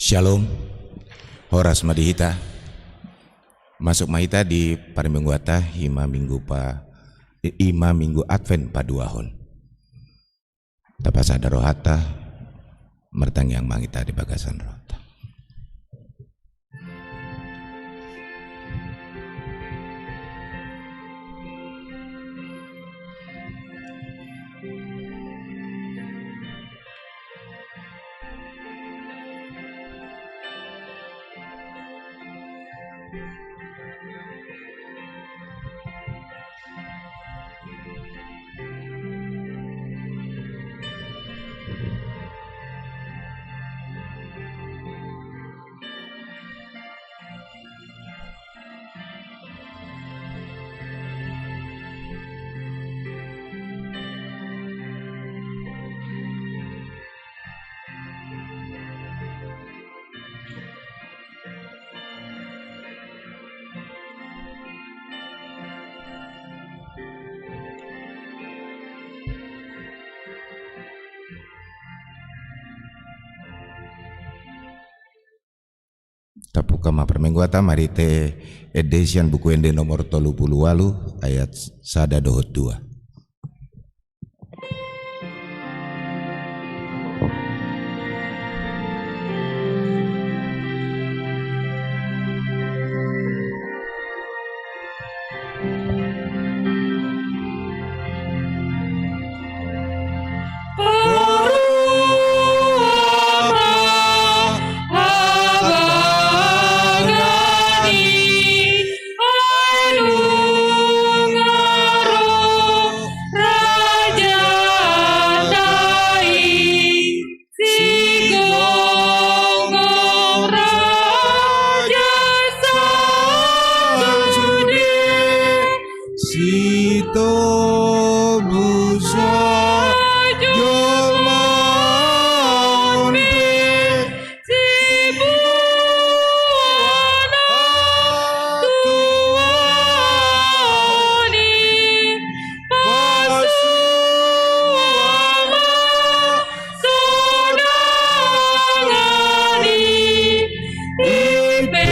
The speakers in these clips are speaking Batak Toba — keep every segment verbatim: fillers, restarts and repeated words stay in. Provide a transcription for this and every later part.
Syalom. Horas ma di hita. Masuk ma hita di parmingguanta, i ma minggu pa, i ma minggu Advent paduahon. Tapasada rohanta, martangiang ma hita di bagasan rohanta. Tabuka ma parmingguanta marhite ende sian Buku Ende nomor tolu pulu ualu, ayat sada dohot dua. Sitobus jolma on pe.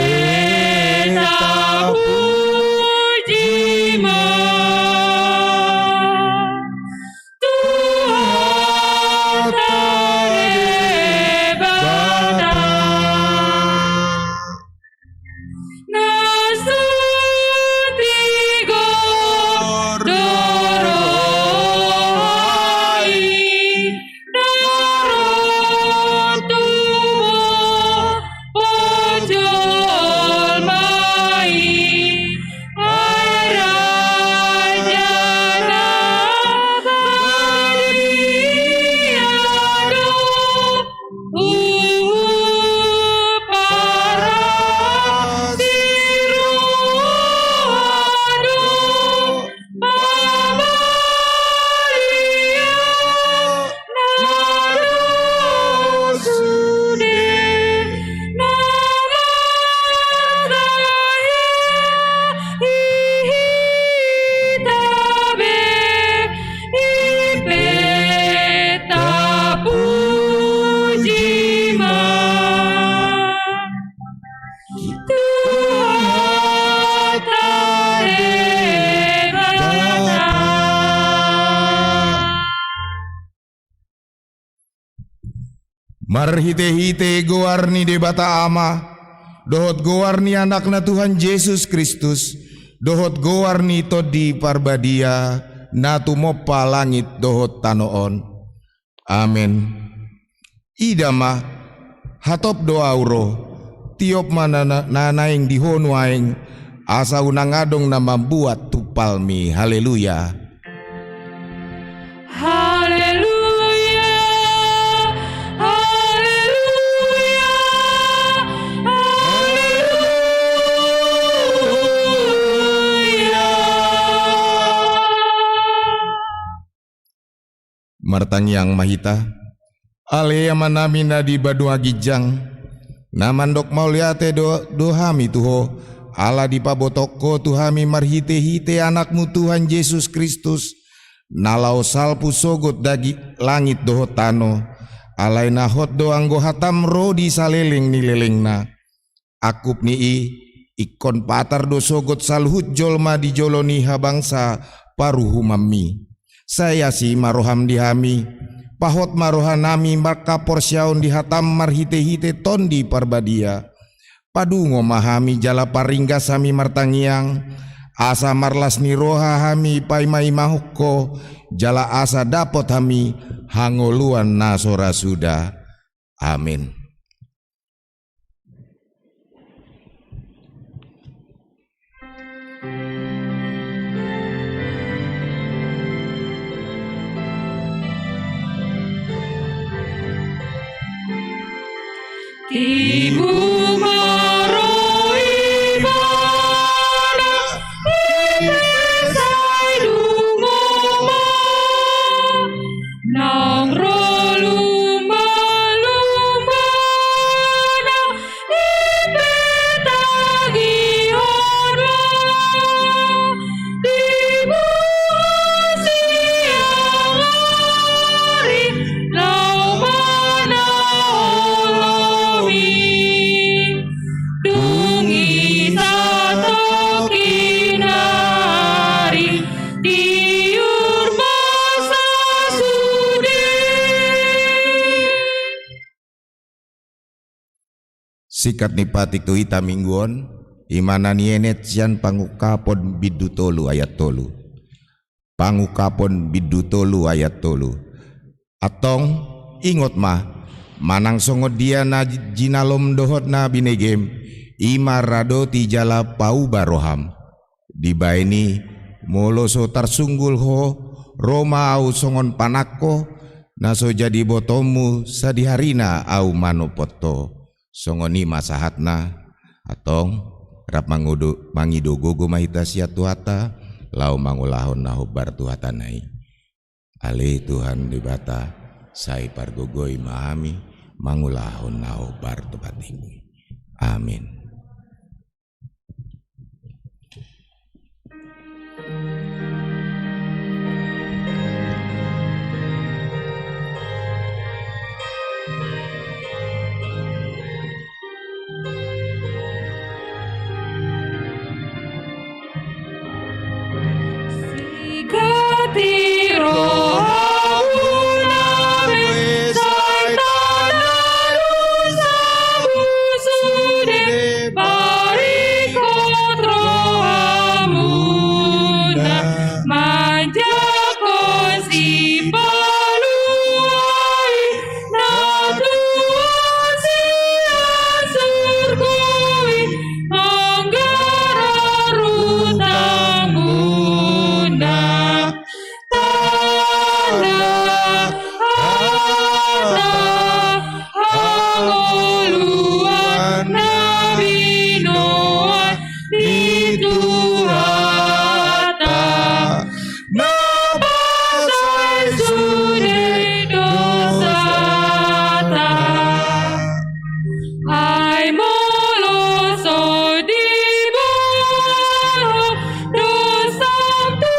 Marhitehite goar ni Debata Ama, dohot goar ni Anakna Tuhan Jesus Kristus, dohot goar ni Tondi Parbadia, na tumompa langit dohot tano on. Amen. Ida ma, hatop do ahu ro, tiop ma na, na, na naeng di ho nuaeng, asa unang adong na mambuat tumpalmi. Haleluya. Haleluya, haleluya, haleluya. Martangiang ma hita. Ale Amanami na di banua ginjang, na mandok mauliate do, do hami tu Ho, ala dipabotohon Ho tu hami marhitehite Anakmu Tuhan Jesus Kristus, na laho salpu sogot dagi langit dohot tano, alai na hot do anggo hatam ro di saleleng ni lelengna. Angkup ni i, ingkon patar do sogot saluhut jolma di jolo ni habangsa paruhumanmi. Sai asi ma roham di hami, pahot ma rohanami marhaporseaon di hatam marhitehite Tondi Parbadia. Padungo ma hami jala parringgas hami martangiang, asa marlas ni roha hami paimaimahon Ho, jala asa dapot hami hangoluan na so ra suda. Amin. Tibu ma ro Ibana, i pe sai dungo ma. Nang ro lumba-lumbana, i pe tangihon ma. Tibu siang ari, laho ma na olomi. Dung i satongkin ari, tiur ma sasude. Singkat ni patik tu hita minggu on, i ma na nienet sian Pangungkapon bindu tolu ayat tolu. Pangungkapon bindu tolu ayat tolu. Antong, ingot ma, manang songon dia na jinalom dohot na binegem, i ma radoti jala pauba roham. Dibaen i, molo so tarsunggul ho, ro ma ahu songon panangko, na so jadi ibotoonmu sadihari na ahu manompot ho. Songon i ma sahatna, antong, rap mangudo-, mangido gogo ma hita sian Tuhanta, laho mangulahon na hombar tu hatana i. Ale Tuhan Debata, sai pargogoi ma hami mangulahon na hombar tu patikmi. Amin. Sigati rohamuna be, sai tanda dosamu sude, paringkot rohamuna manjangkon Sipaluari na tua sian surgo i, manggara rutamuna. Tanda hata hangoluan na binoan ni Tuhanta, na pasai sude dosanta. Ai molo so diboan ho dosam tu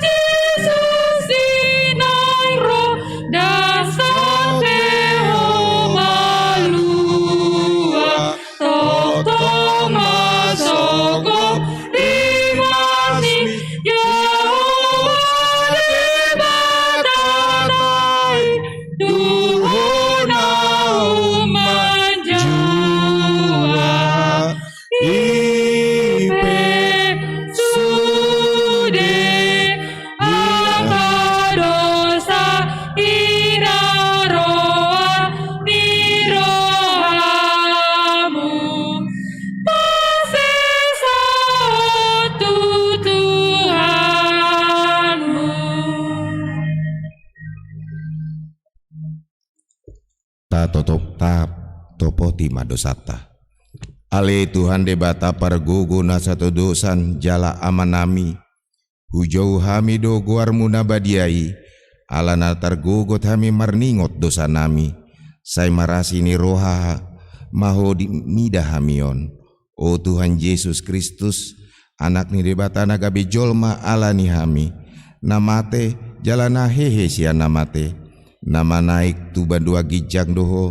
Jesus inang ro, ndang sampe ho malua. Tongtong ma sogop rimas ni Jahowa Debatanta i tu ho na manjua. I pe sude angka dosa i na roa ni rohamu pasesahon tu Tuhanmu. Ta totop, ta topoti ma dosanta. Ale Tuhan Debata pargogo na satodosan jala Amanami, hujou hami do goarmu na badia i, Ala na targogot hami marningot dosanami, sai marasi ni roha ma Ho di mida hami on. O Tuhan Jesus Kristus, Anak ni Debata na gabe jolma ala ni hami, na mate jala na hehe sian na mate, na manaek tu banua ginjang do Ho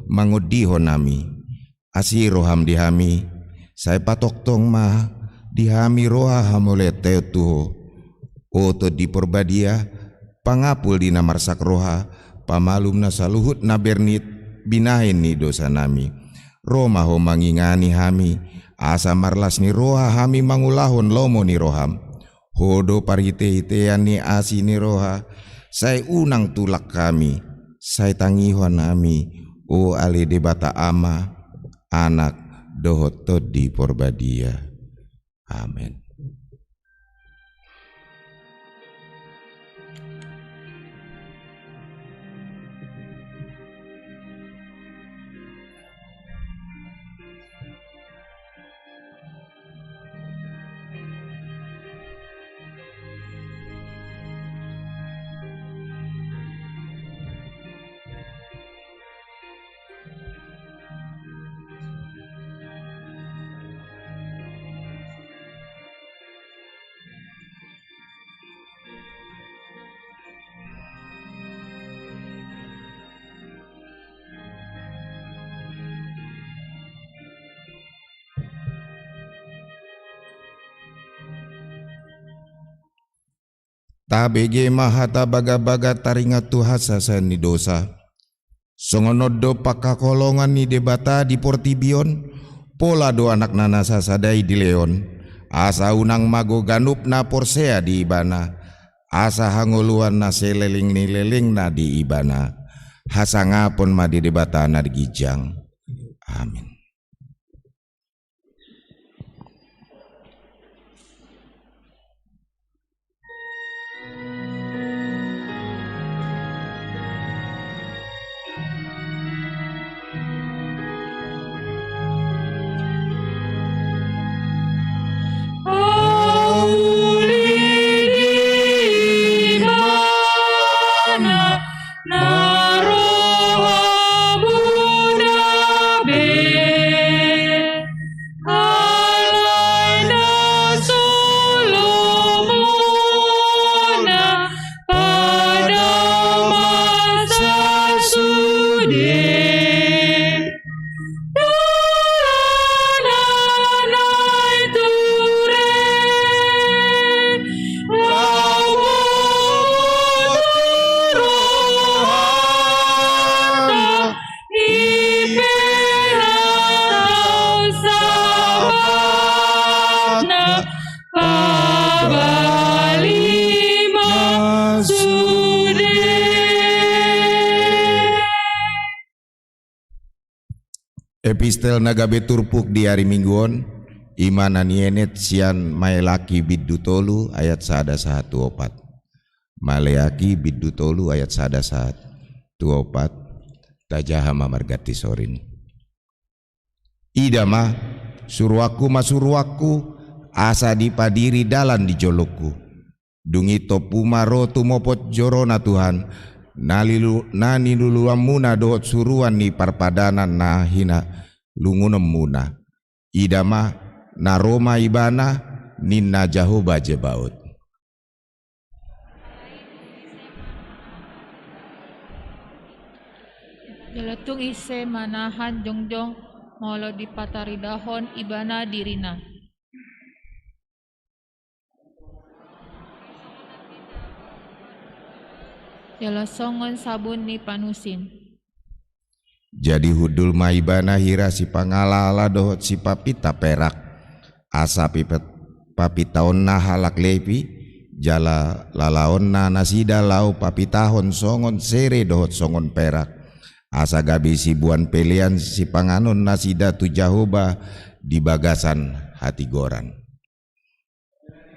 mangondihon hami. Asi roham di hami, sai patongtong ma di hami roha hamauliateon tu Ho. O Tondi Porbadia, pangapul di na marsak roha, pamalum na saluhut na bernit binahen ni dosanami. Ro ma Ho mangingani hami, asa marlas ni roha hami mangulahon lomo ni roham. Ho do parhitehitean ni asi ni roha, sai unang tulak hami, sai tangihon hami, o ale Debata Ama, Anak, dohot Tondi Porbadia. Amen. Tabege ma hata bagabaga taringot tu hasesaan ni dosa. Songon on do pangkaholongan ni Debata di portibi on, pola do Anakna na sasada i dilehon, asa unang mago ganup na porsea di Ibana, asa hangoluan na saleleng ni lelengna di Ibana. Hasangapon ma di Debata na ginjang. Amin. Na rohamuna be, alai na so lomona pada masa sude. Dalanan i ture, laho tu rohanta, i pe na tau sahatna, pabalima sude. Epistel na gabe turpuk di ari Minggu on, i ma na nienet sian Maleaki bindu tolu ayat sada sahat tu opat. Maleaki bindu tolu ayat sada sahat tu opat, tajaha ma marganti sorin. Ida ma, suruanku ma suruanku, asa dipadiri dalan di jolongku. Dung i tompu ma ro tumopot jorona Tuhan, na lilu-, na niluluanmuna dohot suruan ni parpadanan na hinalungunonmuna. Ida ma, na ro ma Ibana, ninna Jahowa Zebaot. Jala tung ise manahan jongjong molo dipataridahon ibana dirina. Jala songon sabun ni panusin. Jadi hundul ma ibana hira sipangalala dohot sipapinta perak, asa pipet-, papintaonna halak Lepi, jala lalaonna nasida laho papintahon songon sere dohot songon perak, asa gabe siboan pelean sipanganon nasida tu Jahowa di bagasan hatigoran.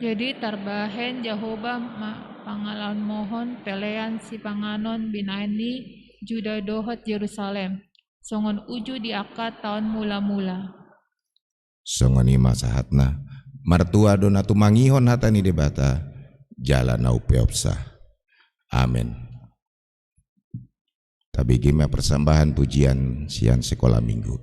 Jadi tarbahen Jahowa ma-, pangalaohon pelean sipanganon binahen ni Juda dohot Jerusalem, songon uju di angka taon mula-mula. Songon i ma sahatna, martua do na tumangihon hata ni Debata, jala na umpeopsa. Amen. Tabege ma persembahan pujian sian sekolah minggu.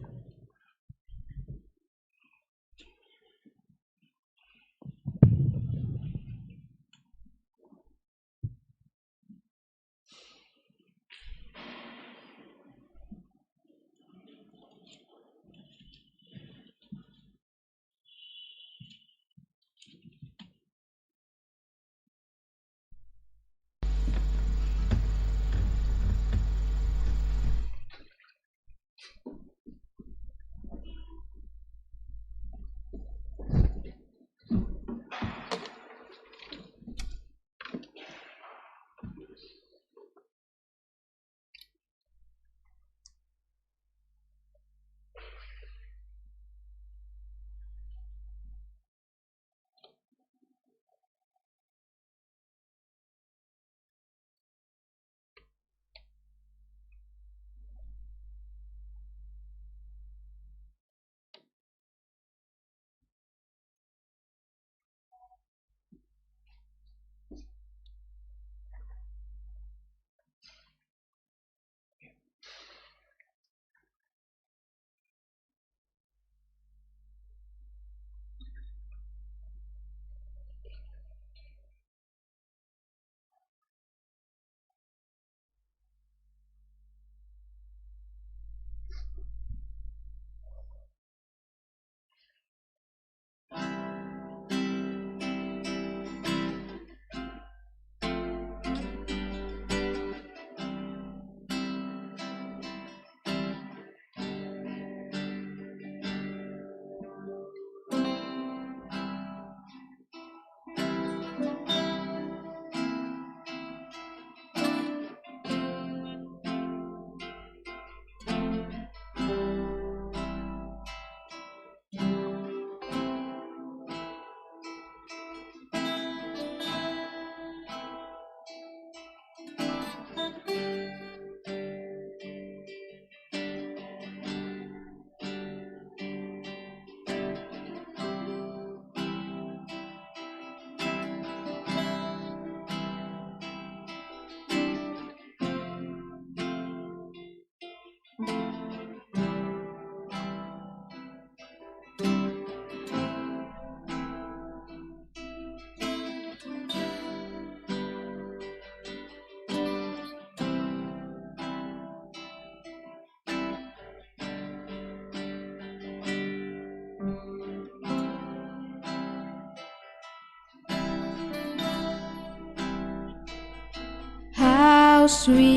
How sweet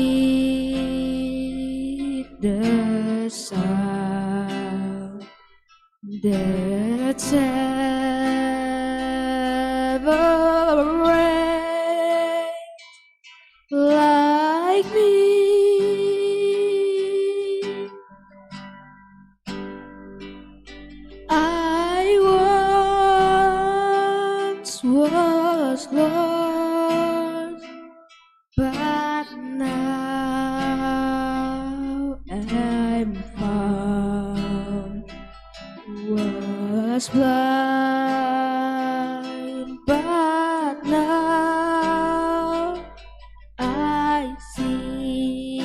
the sound that separates like me. I once was lost, but now I'm found. Was blind, but now I see.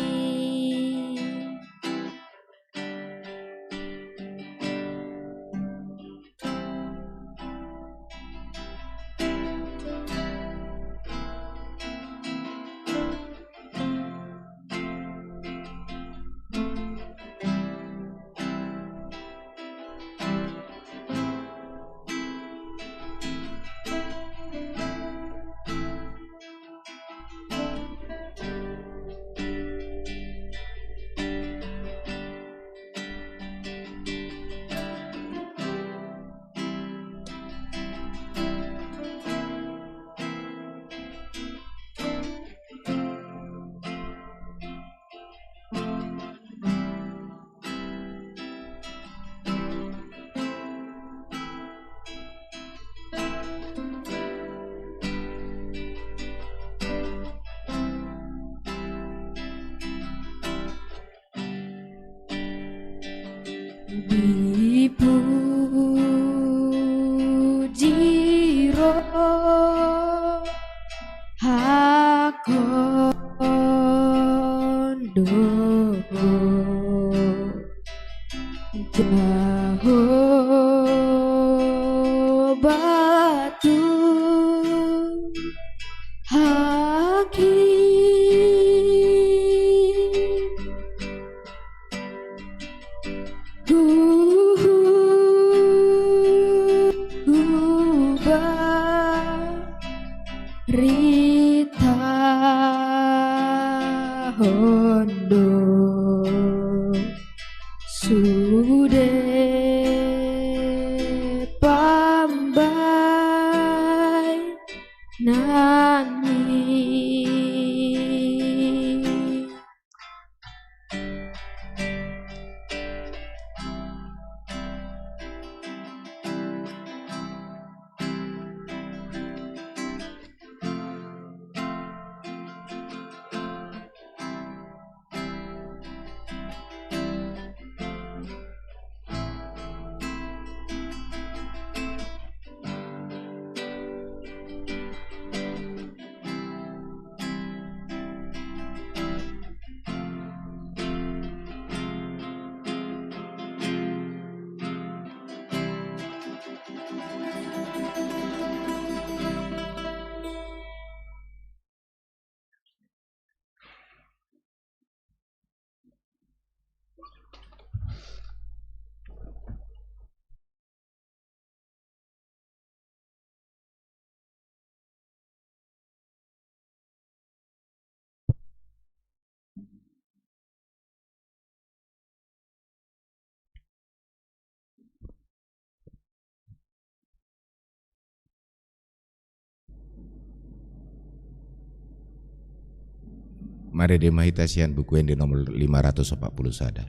Marende ma hita sian Buku Ende nomor lima ratus opat puluh sada.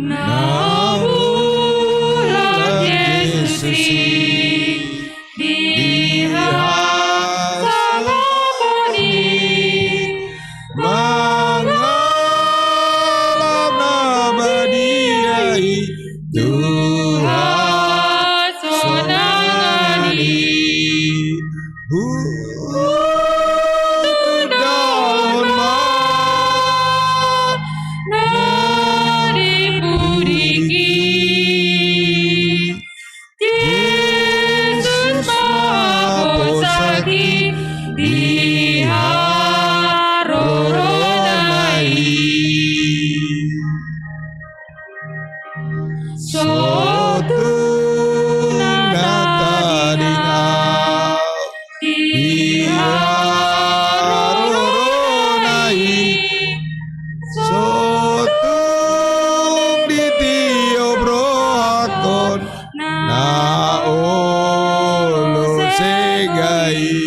Naung Jesus i di hasuhuton i, mangalap na badia i tu hasonangan i. Hutudahon ma na di pudik i, Jesus ma posak i di harorona i. Sotung na tading ahu di harorona i, sotung ditiop rohangkon na olo sega i.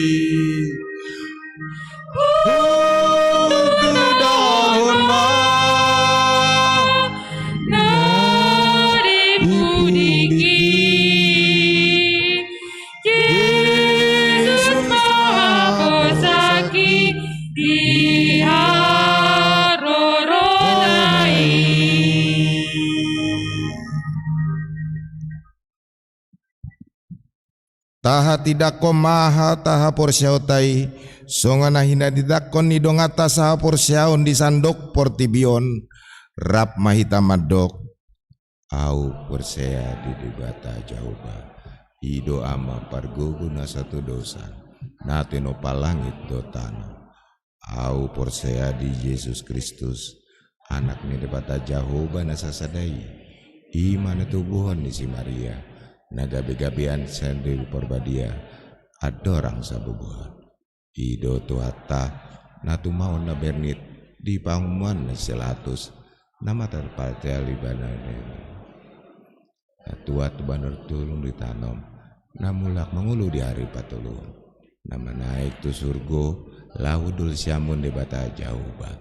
Hutudahon ma na di pudik i, Jesus ma posak i di harorona i. Tahatindangkon ma hata haporseaonta i, songon na hinatindangkon ni donganta sahaporseaon di sandok portibi on. Rap ma hita mandok: Ahu porsea di Debata Jahowa, i do Ama pargogo na satu dosa, na tinopa langit dohot tano. Ahu porsea di Jesus Kristus, Anak ni Debata Jahowa na sasada i, i ma na tubuhon ni si Maria, na gabegabean sian Tondi Parbadia, andorang so bubuhon. I do Tuhanta, na tumaon na bernit di pangomoan ni si Pilatus, na martalae di bana, na tuat tu banua toruan di tano on, na mulak mangolu di ari patoluhon, na manaek tu surgo, laho hundul siamun Debata Jahowa,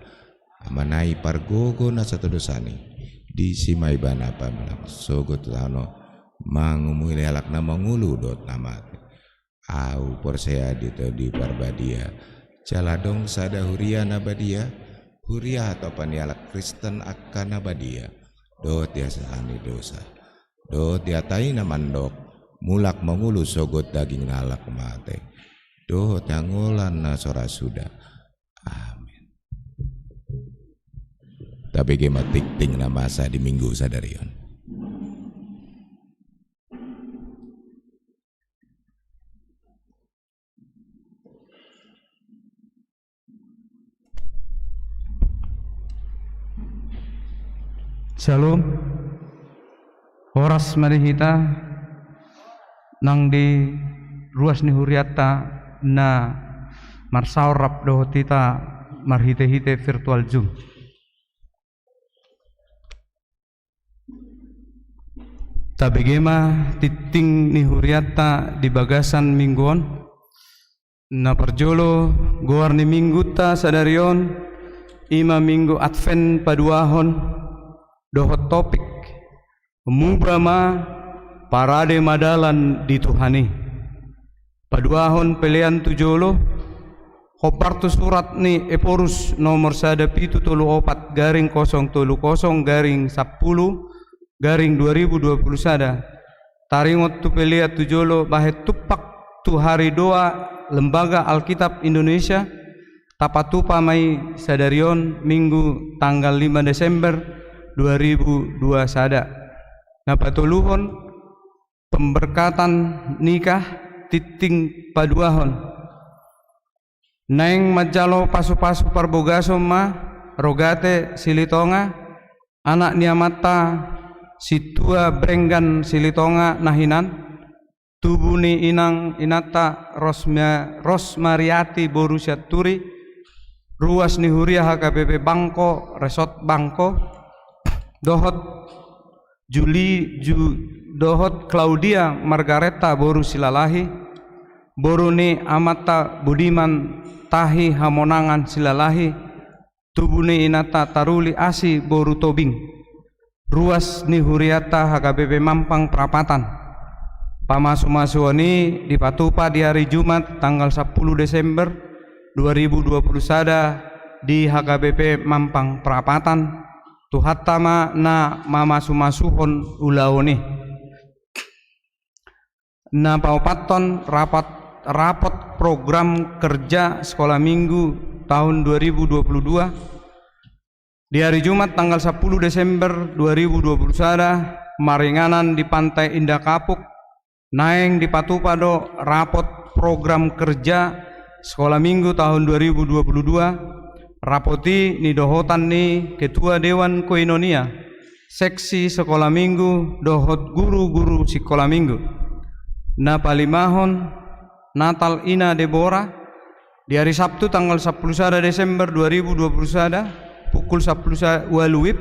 Amana i pargogo na satadosan i. Disi ma Ibana pamulang sogot tu tano, mangumuli halak na mangolu dohot na mate. Ahu porsea di Tondi Parbadia, jala adong sada huria na badia, huria hatopan ni halak Kristen angka na badia, dohot di hasesaan ni dosa, dohot di hata i na mandok, mulak mangolu sogot daging ni halak mate, dohot di hangoluan na so ra suda. Amen. Tabege ma tingting na masa di Minggu sadari on. Syalom. Horas ma di hita nang di ruas ni hurianta na marsaor rap dohot hita marhitehite virtual Zoom. Tabege ma tingting ni hurianta di bagasan minggu on. Na parjolo, goar ni minggunta sadari on, i ma Minggu Advent paduahon, dohot topik, Muba ma, parade ma dalan di Tuhan i. Paduahon pelean tu jolo, hombar tu surat ni Ephorus nomor sada pitu tolu opat garing kosong tolu kosong garing sampulu garing dua ribu dua pulu sada. Taringot tu pelean tu jolo, bahen tumpak tu hari doa Lembaga Alkitab Indonesia, tapatupa ma i sadari on Minggu tanggal lima Desember dua ribu dua sada. Na patoluhon, pemberkatan nikah, tingting paduahon. Naeng manjalo pasupasu parbogason ma Rogate Silitonga, anak ni amanta Sintua Brenggan Silitonga na hinan, tubu ni inang inanta Rosma-, Rosmariati boru Sianturi, ruas ni huria H K B P Bangko, Resort Bangko, dohot Juli, Ju-, dohot Claudia Margareta boru Silalahi, boru ni amanta Budiman Tahi Hamonangan Silalahi, tubu ni inanta Taruli Asi boru Tobing, ruas ni hurianta H K B P Mampang Prapatan. Pamasumasuon i dipatupa di ari Jumat tanggal sampulu Desember dua ribu dua puluh sada di H K B P Mampang Prapatan. Tuhanta ma na mamasumasuhon ulaon i. Na paopathon, rapat, rapot program kerja sekolah minggu tahun dua ribu dua puluh dua. Di ari Jumat tanggal sampulu Desember dua ribu dua puluh sada, maringanan di Pantai Indah Kapuk, naeng dipatupa do rapot program kerja sekolah minggu tahun dua ribu dua puluh dua. Rapot i nidohotan ni Ketua Dewan Koinonia, seksi sekolah minggu dohot guru-guru sikola minggu. Na palimahon, Natal Ina Debora, di ari Sabtu tanggal sampulu sada Desember dua ribu dua puluh sada, pukul sampulu sa-, ualu WIB,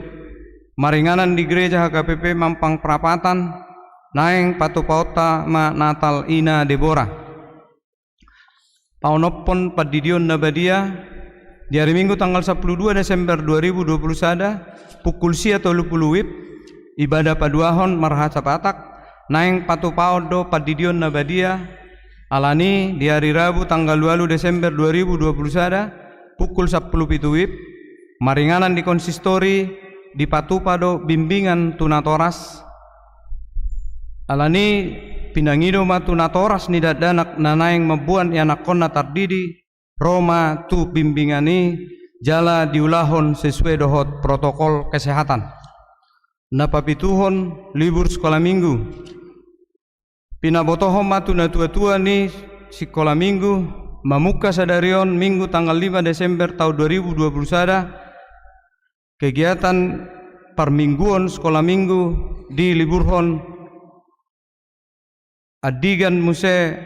maringanan di Gereja H K B P Mampang Prapatan, naeng patupaonta ma Natal Ina Debora. Paonomhon Pandidion na Badia, di ari Minggu tanggal sampulu dua Desember dua ribu dua puluh sada, pukul sia tolu pulu WIB, ibadah paduahon marhasabatak, naeng patupaon do Pandidion na Badia. Alani, di ari Rabu tanggal ualu Desember dua ribu dua puluh sada, pukul sampulu pitu WIB, maringanan di konsistori, dipatupa do bimbingan tu natoras. Alani, pinangido ma tu natoras ni dakdanak na naeng mamboan ianakhonna tardidi, ro ma tu bimbingan i, jala diulahon sesuai dohot protokol kesehatan. Na papituhon, libur sikola minggu. Pinabotohon ma tu natuatua ni sikola minggu, mamungka sadari on Minggu tanggal lima Desember taon dua ribu dua puluh sada, kegiatan parmingguon sikola minggu diliburhon. Andigan muse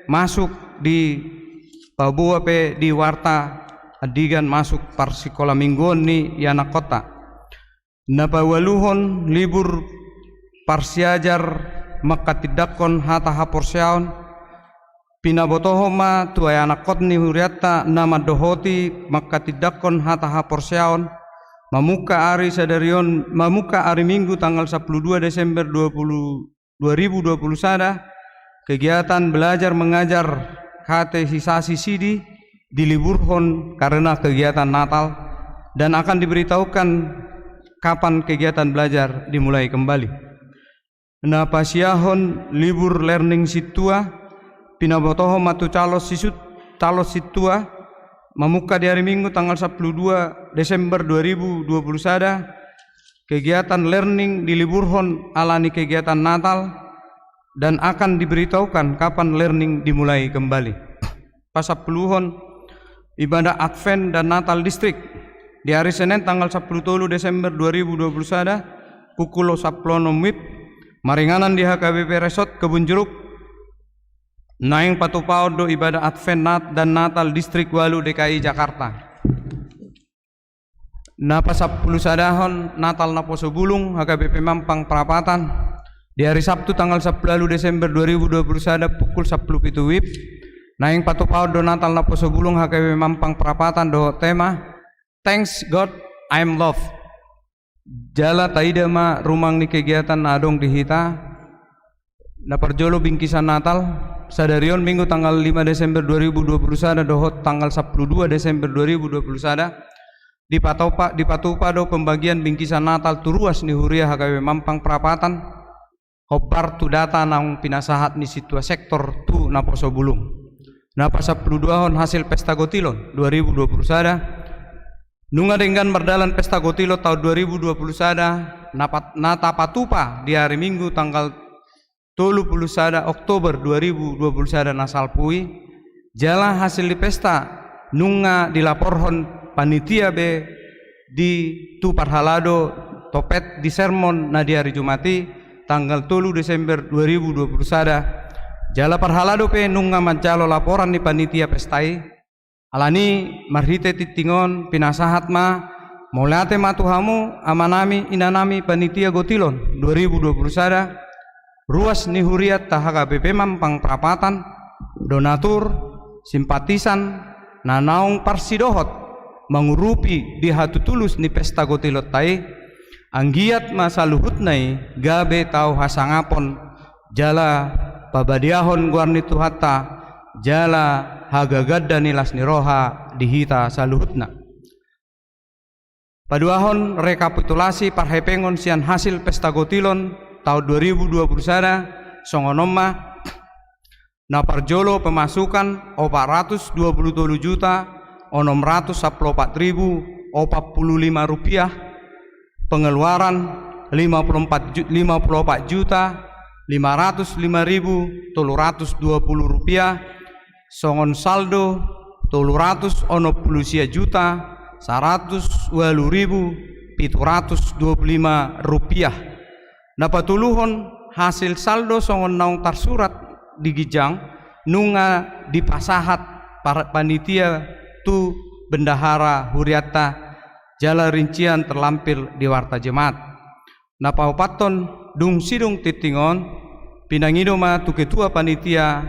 masuk, dipaboa pe di warta, andigan masuk parsikola mingguon ni ianakhonta. Na paualuhon, libur parsiajar manghatindanghon hata haporseaon. Pinabotohon ma tu ianakhon ni hurianta na mandohoti manghatindanghon hata haporseaon, mamungka ari sadari on, mamungka ari Minggu tanggal sampulu dua Desember dua puluh, dua ribu dua puluh sada, kegiatan belajar mengajar katekisasi sidi diliburhon karena kegiatan Natal, dan akan diberitahukan kapan kegiatan belajar dimulai kembali. Na pasiahon, libur learning sintua, pinabotohon ma tu calon sisut-, calon sintua, mamungka di ari Minggu tanggal sampulu dua Desember dua ribu dua puluh sada, kegiatan learning diliburhon alani kegiatan Natal, dan akan diberitahukan kapan learning dimulai kembali. Pasampuluhon, ibadah Advent dan Natal Distrik. Di ari Senen tanggal sampulu tolu Desember dua ribu dua puluh sada, pukul sampulu onom WIB, maringanan di H K B P Resort Kebun Jeruk, naeng patupaon do ibadah Advent Nat-, dan Natal Distrik ualu D K I Jakarta. Na pasampulu sadahon, Natal Naposo Bulung, H K B P Mampang Prapatan. Di ari Sabtu tanggal sampulu ualu Desember dua ribu dua puluh sada pukul sampulu pitu WIB, naeng patupaon do Natal Naposo Bulung H K B P Mampang Prapatan dohot tema, "Thanks God, I'm loved." Jala taida ma rumang ni kegiatan na adong di hita. Na parjolo, bingkisan Natal. Sadari on Minggu tanggal lima Desember dua ribu dua puluh sada dohot tanggal sampulu dua Desember dua ribu dua puluh sada, dipatopa-, dipatupa do pembagian bingkisan Natal tu ruas ni huria H K B P Mampang Prapatan, hombar tu data naung pinasahat ni sintua sektor tu Naposo Bulung. Na pasampulu duahon, hasil pesta gotilon dua ribu dua puluh sada. Nunga denggan mardalan pesta gotilon taon dua ribu dua puluh sada, na pat-, na tapatupa di ari Minggu tanggal tolu pulu sada Oktober dua ribu dua puluh sada na salpu i, jala hasil ni pesta nunga dilaporhon panitia be di tu parhalado topet di sermon na di ari Jumat i, tanggal tolu Desember dua ribu dua puluh sada, jala parhalado pe nunga manjalo laporan ni panitia pesta i. Alani marhite tingting on pinasahat ma, mauliate ma tu hamu amanami inanami panitia gotilon dua ribu dua puluh sada, ruas ni hurianta H K B P Mampang Prapatan, donatur, simpatisan, na naung parsidohot mangurupi di hatutulus ni pesta gotilonta i. Anggiat ma saluhutna i gabe tau hasangapon jala pabadiahon goar ni Tuhanta, jala hagagadon ni las ni roha di hita saluhutna. Paduahon rekapitulasi parhepengon sian hasil pesta gotilon taon dua ribu dua puluh sada songon on ma. Na parjolo pemasukan opat ratus dua puluh tolu juta onom ratus sampulu opat ribu opat puluh lima rupiah, pengeluaran lima puluh empat ju-, lima puluh opat juta lima ratus lima ribu tolu ratus dua puluh rupiah, songon saldo tolu ratus onom pulu sia juta saratus ualu ribu pitu ratus dua puluh lima rupiah. Na patoluhon hasil saldo songon naung tarsurat di ginjang nunga dipasahat par-, panitia tu bendahara hurianta jala rincian terlampir di warta jemaat. Na paopathon, dung sidung tingting on, pinangido ma tu ketua panitia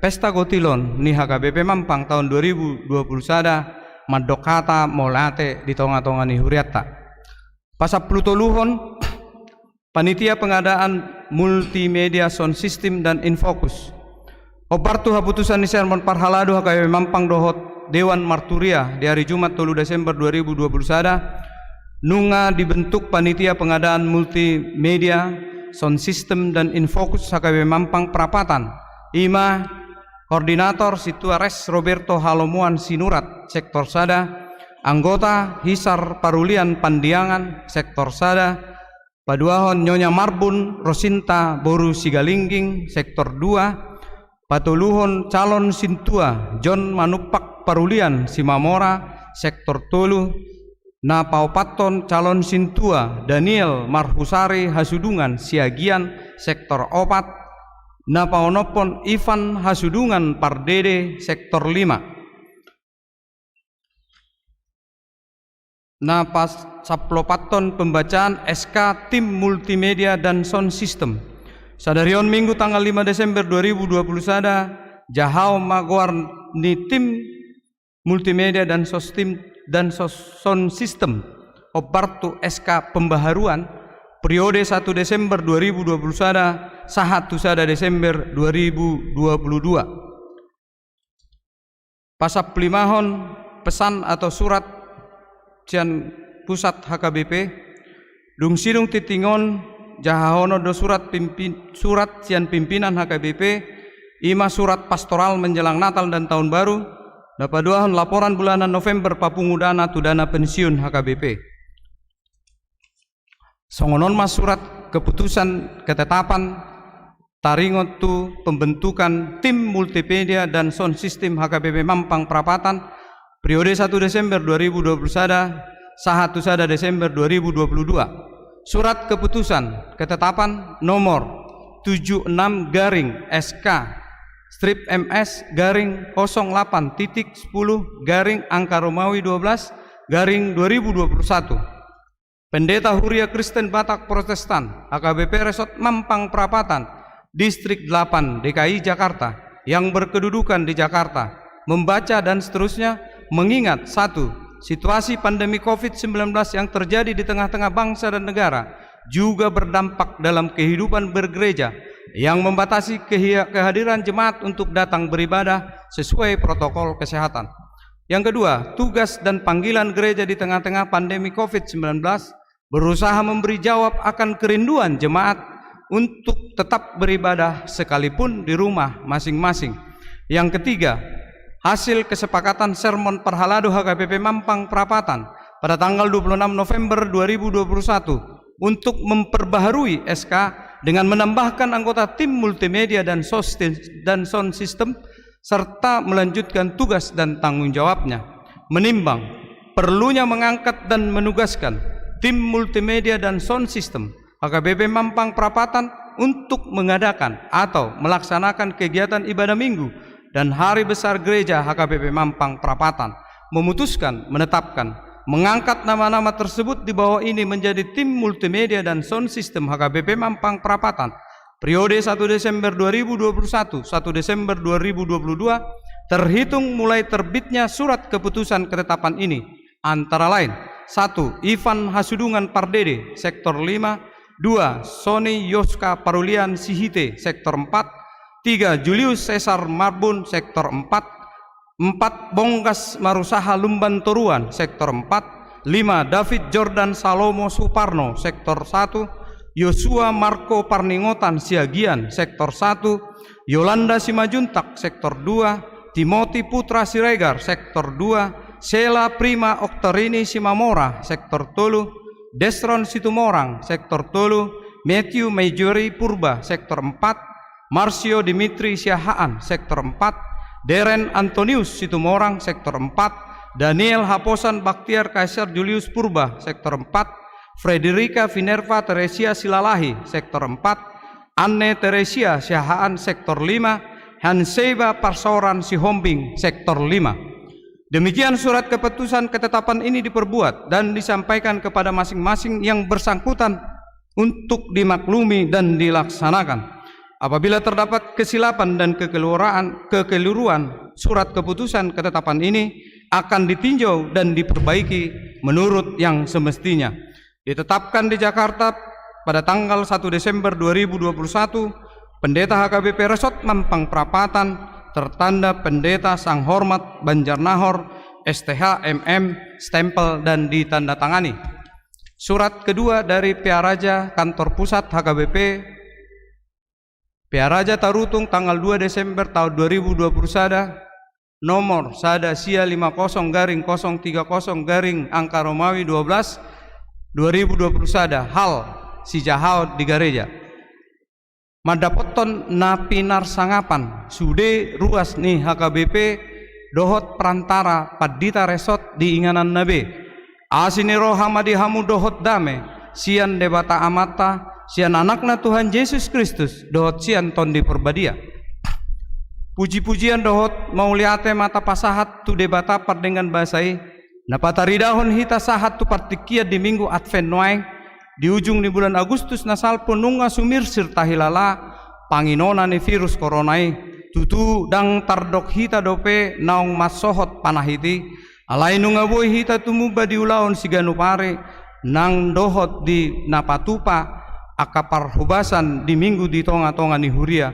pesta gotilon ni H K B P Mampang taon dua ribu dua puluh sada mandok hata mauliate di tonga-tonga ni hurianta. Pasampulu toluhon, panitia pengadaan multimedia sound system dan infocus. Hombar tu haputusan ni sermon parhalado H K B P Mampang dohot Dewan Marturia di ari Jumat tolu Desember dua ribu dua puluh sada, nunga dibentuk panitia pengadaan multimedia sound system dan infocus H K B P Mampang Prapatan. I ma koordinator Sintua Res Roberto Halomoan Sinurat, sektor sada, anggota Hisar Parulian Pandiangan, sektor sada, paduahon Nyonya Marbun Rosinta boru Sigalingging, sektor dua, patoluhon calon sintua John Manumpak Parulian Simamora, sektor tolu, na paopathon calon sintua Daniel Marhusari Hasudungan Siagian, sektor opat, na paonomhon Ivan Hasudungan Pardede, sektor lima. Na pasampuluopathon pembacaan S K tim multimedia dan sound system. Sadari on Minggu tanggal lima Desember dua ribu dua puluh sada, jahaon ma goar ni tim multimedia dan sound system, dan so-, sound system. Hombar tu S K pembaharuan periode satu Desember dua ribu dua puluh sada sahat tu sada Desember dua ribu dua puluh dua. Pasampululimahon, pesan atau surat sian pusat H K B P. Dung sidung tingting on, jahahonon do surat pimpin-, surat sian pimpinan H K B P, i ma surat pastoral menjelang Natal dan Tahun Baru, na paduahon laporan bulanan November papungu dana tu dana pensiun H K B P. Songon on ma surat keputusan ketetapan taringot tu pembentukan tim multimedia dan sound system H K B P Mampang Prapatan, periode satu Desember dua ribu dua puluh sada sahat tu sada Desember dua ribu dua puluh dua. Surat keputusan ketetapan nomor tujuh enam garing S K strip M S garing kosong delapan titik sepuluh garing angka Romawi dua belas garing dua ribu dua puluh satu. Pendeta Huria Kristen Batak Protestan, H K B P Resort Mampang Prapatan, Distrik delapan, D K I Jakarta, yang berkedudukan di Jakarta, membaca dan seterusnya, mengingat, satu, situasi pandemi covid sembilan belas yang terjadi di tengah-tengah bangsa dan negara juga berdampak dalam kehidupan bergereja, yang membatasi kehia-, kehadiran jemaat untuk datang beribadah sesuai protokol kesehatan. Yang kedua, tugas dan panggilan gereja di tengah-tengah pandemi covid sembilan belas, berusaha memberi jawab akan kerinduan jemaat untuk tetap beribadah sekalipun di rumah masing-masing. Yang ketiga, hasil kesepakatan sermon parhalado H K B P Mampang Prapatan pada tanggal dua puluh enam November dua ribu dua puluh satu untuk memperbaharui S K dengan menambahkan anggota tim multimedia dan sound system, dan sound system serta melanjutkan tugas dan tanggung jawabnya, menimbang perlunya mengangkat dan menugaskan tim multimedia dan sound system H K B P Mampang Prapatan untuk mengadakan atau melaksanakan kegiatan ibadah minggu dan Hari Besar Gereja H K B P Mampang Prapatan, memutuskan, menetapkan, mengangkat nama-nama tersebut di bawah ini menjadi tim multimedia dan sound system H K B P Mampang Prapatan, periode satu Desember dua ribu dua puluh satu, satu Desember dua ribu dua puluh dua, terhitung mulai terbitnya surat keputusan ketetapan ini, antara lain: satu, Ivan Hasudungan Pardede, sektor lima; dua, Sony Yoska Parulian Sihite, sektor empat; tiga, Julius Caesar Marbun, sektor empat; empat, Bonggas Marusaha Lumban Toruan, sektor empat; lima, David Jordan Salomo Suparno, sektor satu; Yosua Marco Parningotan Siagian, sektor satu; Yolanda Simajuntak, sektor dua; Timothy Putra Siregar, sektor dua; Sela Prima Oktorini Simamora, sektor tolu; Desron Situmorang, sektor tolu; Matthew Mejori Purba, sektor empat; Marsio Dimitri Siahaan, sektor empat; Deren Antonius Situmorang, sektor empat; Daniel Haposan Baktiar Kaisar Julius Purba, sektor empat; Frederica Finerva Teresia Silalahi, sektor empat; Anne Teresia Siahaan, sektor lima; Hanseiba Parsoran Sihombing, sektor lima. Demikian surat keputusan ketetapan ini diperbuat dan disampaikan kepada masing-masing yang bersangkutan untuk dimaklumi dan dilaksanakan. Apabila terdapat kesilapan dan kekeliruan, kekeliruan, surat keputusan ketetapan ini akan ditinjau dan diperbaiki menurut yang semestinya. Ditetapkan di Jakarta pada tanggal satu Desember dua ribu dua puluh satu, Pendeta H K B P Resort Mampang Prapatan, tertanda Pendeta Sanghormat Banjarnahor, S T H, M M, stempel, dan ditandatangani. Surat kedua dari Pearaja Kantor Pusat H K B P, Pearaja Tarutung, tanggal dua Desember tahun dua ribu dua puluh sada, nomor sada sia lima kosong garing kosong tiga kosong garing angka Romawi dua belas, dua ribu dua puluh sada, hal sijahaon di gareja. Mandapothon na pinarsangapan sude ruas ni H K B P dohot perantara pandita resort di ingananna be. Asi ni roha ma di hamu dohot dame sian Debata Amanta, sian Anakna Tuhan Jesus Kristus, dohot sian Tondi Parbadia. Puji-pujian dohot mauliate ma tapasahat tu Debata pardenggan basa i, na pataridahon hita sahat tu partingkian di Minggu Advent nuaeng, di ujung ni bulan Agustus na salpu nunga sumirsir tahilala panginona ni virus korona i. Tutu ndang tardok hita dope naung mansohot panahit i, alai nunga boi hita tumumba di ulaon siganup ari, nang dohot di na patupa angka parhobasan di Minggu di tonga-tonga ni huria,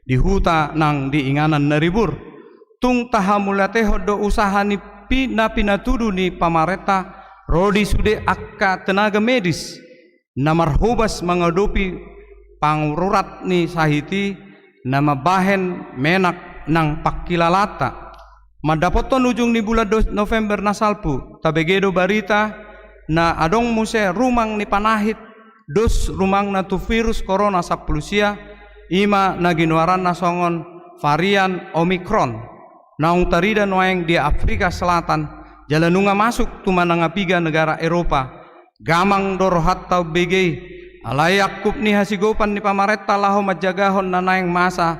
di huta nang di inganan na ribur. Tung tahamauliatehon do usaha ni pi-, na pinatudu ni pamarenta, ro di sude angka tenaga medis na marhobas mangadopi pangururat ni sahit i, na mambahen menak nang pangkilalaanta. Mandapothon ujung ni bulan dos-, November na salpu, tabege do barita na adong muse rumang ni panahit dos rumangna tu virus korona sampulu sia, i ma na ginoaranna songon varian Omikron, naung tarida nuaeng di Afrika Selatan, jala nunga masuk tu manang na piga negara Eropa. Gamang do rohanta umbege i, alai angkup ni hasigopan ni pamarenta laho manjagahon na naeng masa,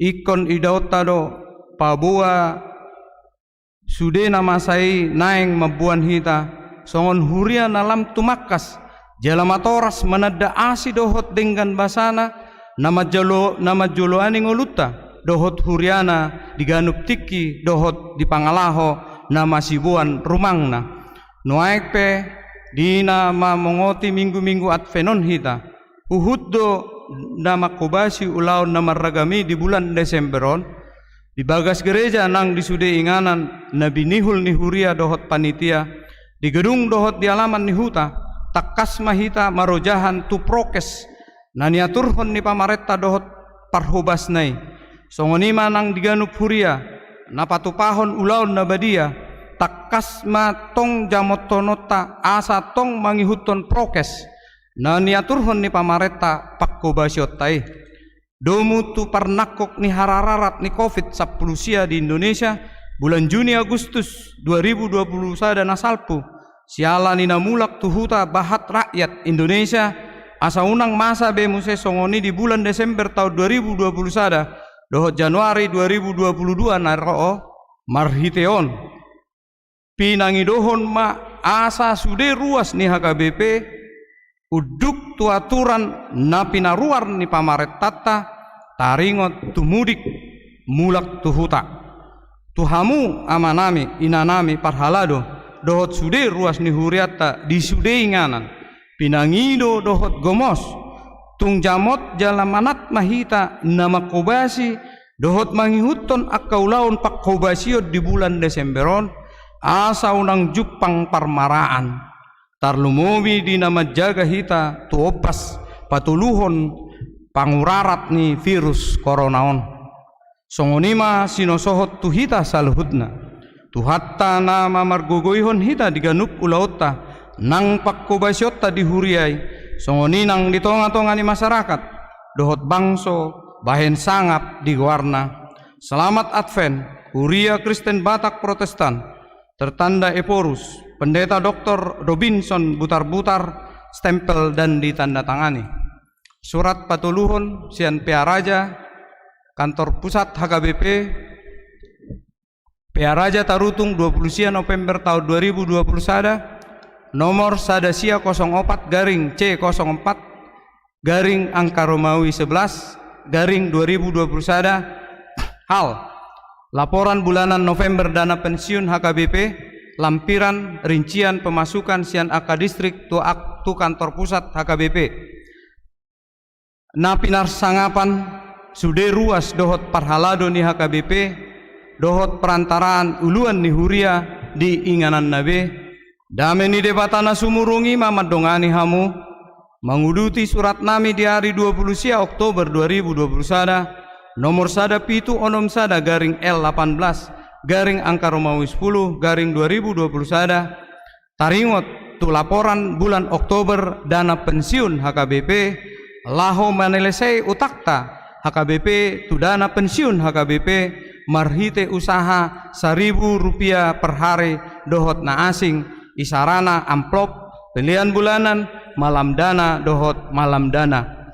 ingkon idaonta do paboa sude na masa i naeng mamboan hita songon huria na lam tumangkas jala matoras mananda asi dohot denggan basana, na manjalo-, na manjoloani ngolunta dohot huriana di ganup tingki dohot di pangalaho na masiboan rumangna. Nuaeng pe, di na mamongoti Minggu-Minggu Advent on hita, huhut do na manghobasi ulaon na marragam i di bulan Desember on, di bagas gareja nang di sude inganan na binihul ni huria dohot panitia, di gedung dohot di alaman ni huta, tangkas ma hita marojahan tu prokes na niaturhon ni pamarenta dohot parhobasna i. Songon i ma nang di ganup huria na patupahon ulaon na badia, tangkas ma tong jamothononta asa tong mangihuthon prokes na niaturhon ni pamarenta panghobasionta i. Domu tu parnangkok ni harararat ni covid sampulu sia di Indonesia, bulan Juni Agustus dua ribu dua puluh sada na salpu, siala ni na mulak tu huta bahat rakyat Indonesia, asa unang masa be muse songon i di bulan Desember taon dua ribu dua puluh sada, dohot Januari dua ribu dua puluh dua na ro, marhite on pinangidohon ma asa sude ruas ni H K B P unduk tu aturan na pinaruar ni pamarentanta, taringot tu mudik mulak tu huta. Tu hamu amanami, inanami parhalado, dohot sude ruas ni hurianta di sude inganan, pinangido dohot gomos, tung jamot jala manat ma hita na manghobasi dohot mangihuthon angka ulaon panghobasion di bulan Desember on, asa unang jumpang parmaraan, tarlumobi di na manjaga hita tu ombas patoluhon pangurarat ni virus corona on. Songon i ma sinosohot tu hita saluhutna. Tuhanta na mamargogoihon hita di ganup ulaonta, nang panghobasionta di huria i, songon i nang di tongatonga ni masyarakat dohot bangso, bahen sangap di goarna. Selamat Advent, Huria Kristen Batak Protestan, tertanda Ephorus, Pendeta Doktor Robinson Butarbutar, stempel dan ditandatangani. Surat patoluhon sian Pearaja, kantor pusat H K B P, Pearaja Tarutung, dua puluh sia November tahun dua ribu dua puluh sada, nomor sada sia kosong opat garing C kosong empat garing angka Romawi sebelas garing dua ribu dua puluh sada. Hal: laporan bulanan November dana pensiun H K B P, lampiran rincian pemasukan sian angka distrik tu ak-, tu kantor pusat H K B P. Na pinarsangapan sude ruas dohot parhalado ni H K B P, dohot perantaraan uluan ni huria di ingananna be. Dame ni Debata na sumurung i ma mandongani hamu, manguduti suratnami di ari dua puluh sia Oktober dua ribu dua puluh sada, nomor sada pitu onom sada garing L delapan belas garing angka Romawi sepuluh garing dua ribu dua puluh sada, taringot tu laporan bulan Oktober dana pensiun H K B P, laho manelesai utangta H K B P tu dana pensiun H K B P marhite usaha saribu rupiah per hari dohot na asing, isarana amplop, pelean bulanan, malam dana dohot malam dana,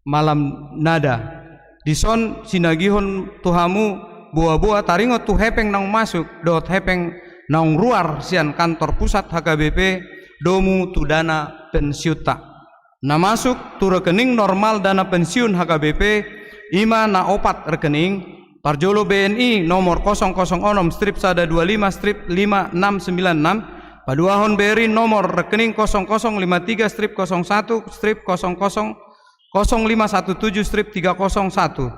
malam nada. Dison sinagihon tu hamu boaboa taringot tu hepeng naung masuk dohot hepeng naung ruar sian kantor pusat H K B P domu tu dana pensiunta. Na masuk tu rekening normal dana pensiun H K B P i ma na opat rekening: parjolo B N I nomor kosong kosong onom strip sada dua lima strip lima enam sembilan enam, paduahon B R I nomor rekening kosong kosong lima tiga strip kosong satu strip kosong kosong kosong lima satu tujuh strip tiga kosong satu.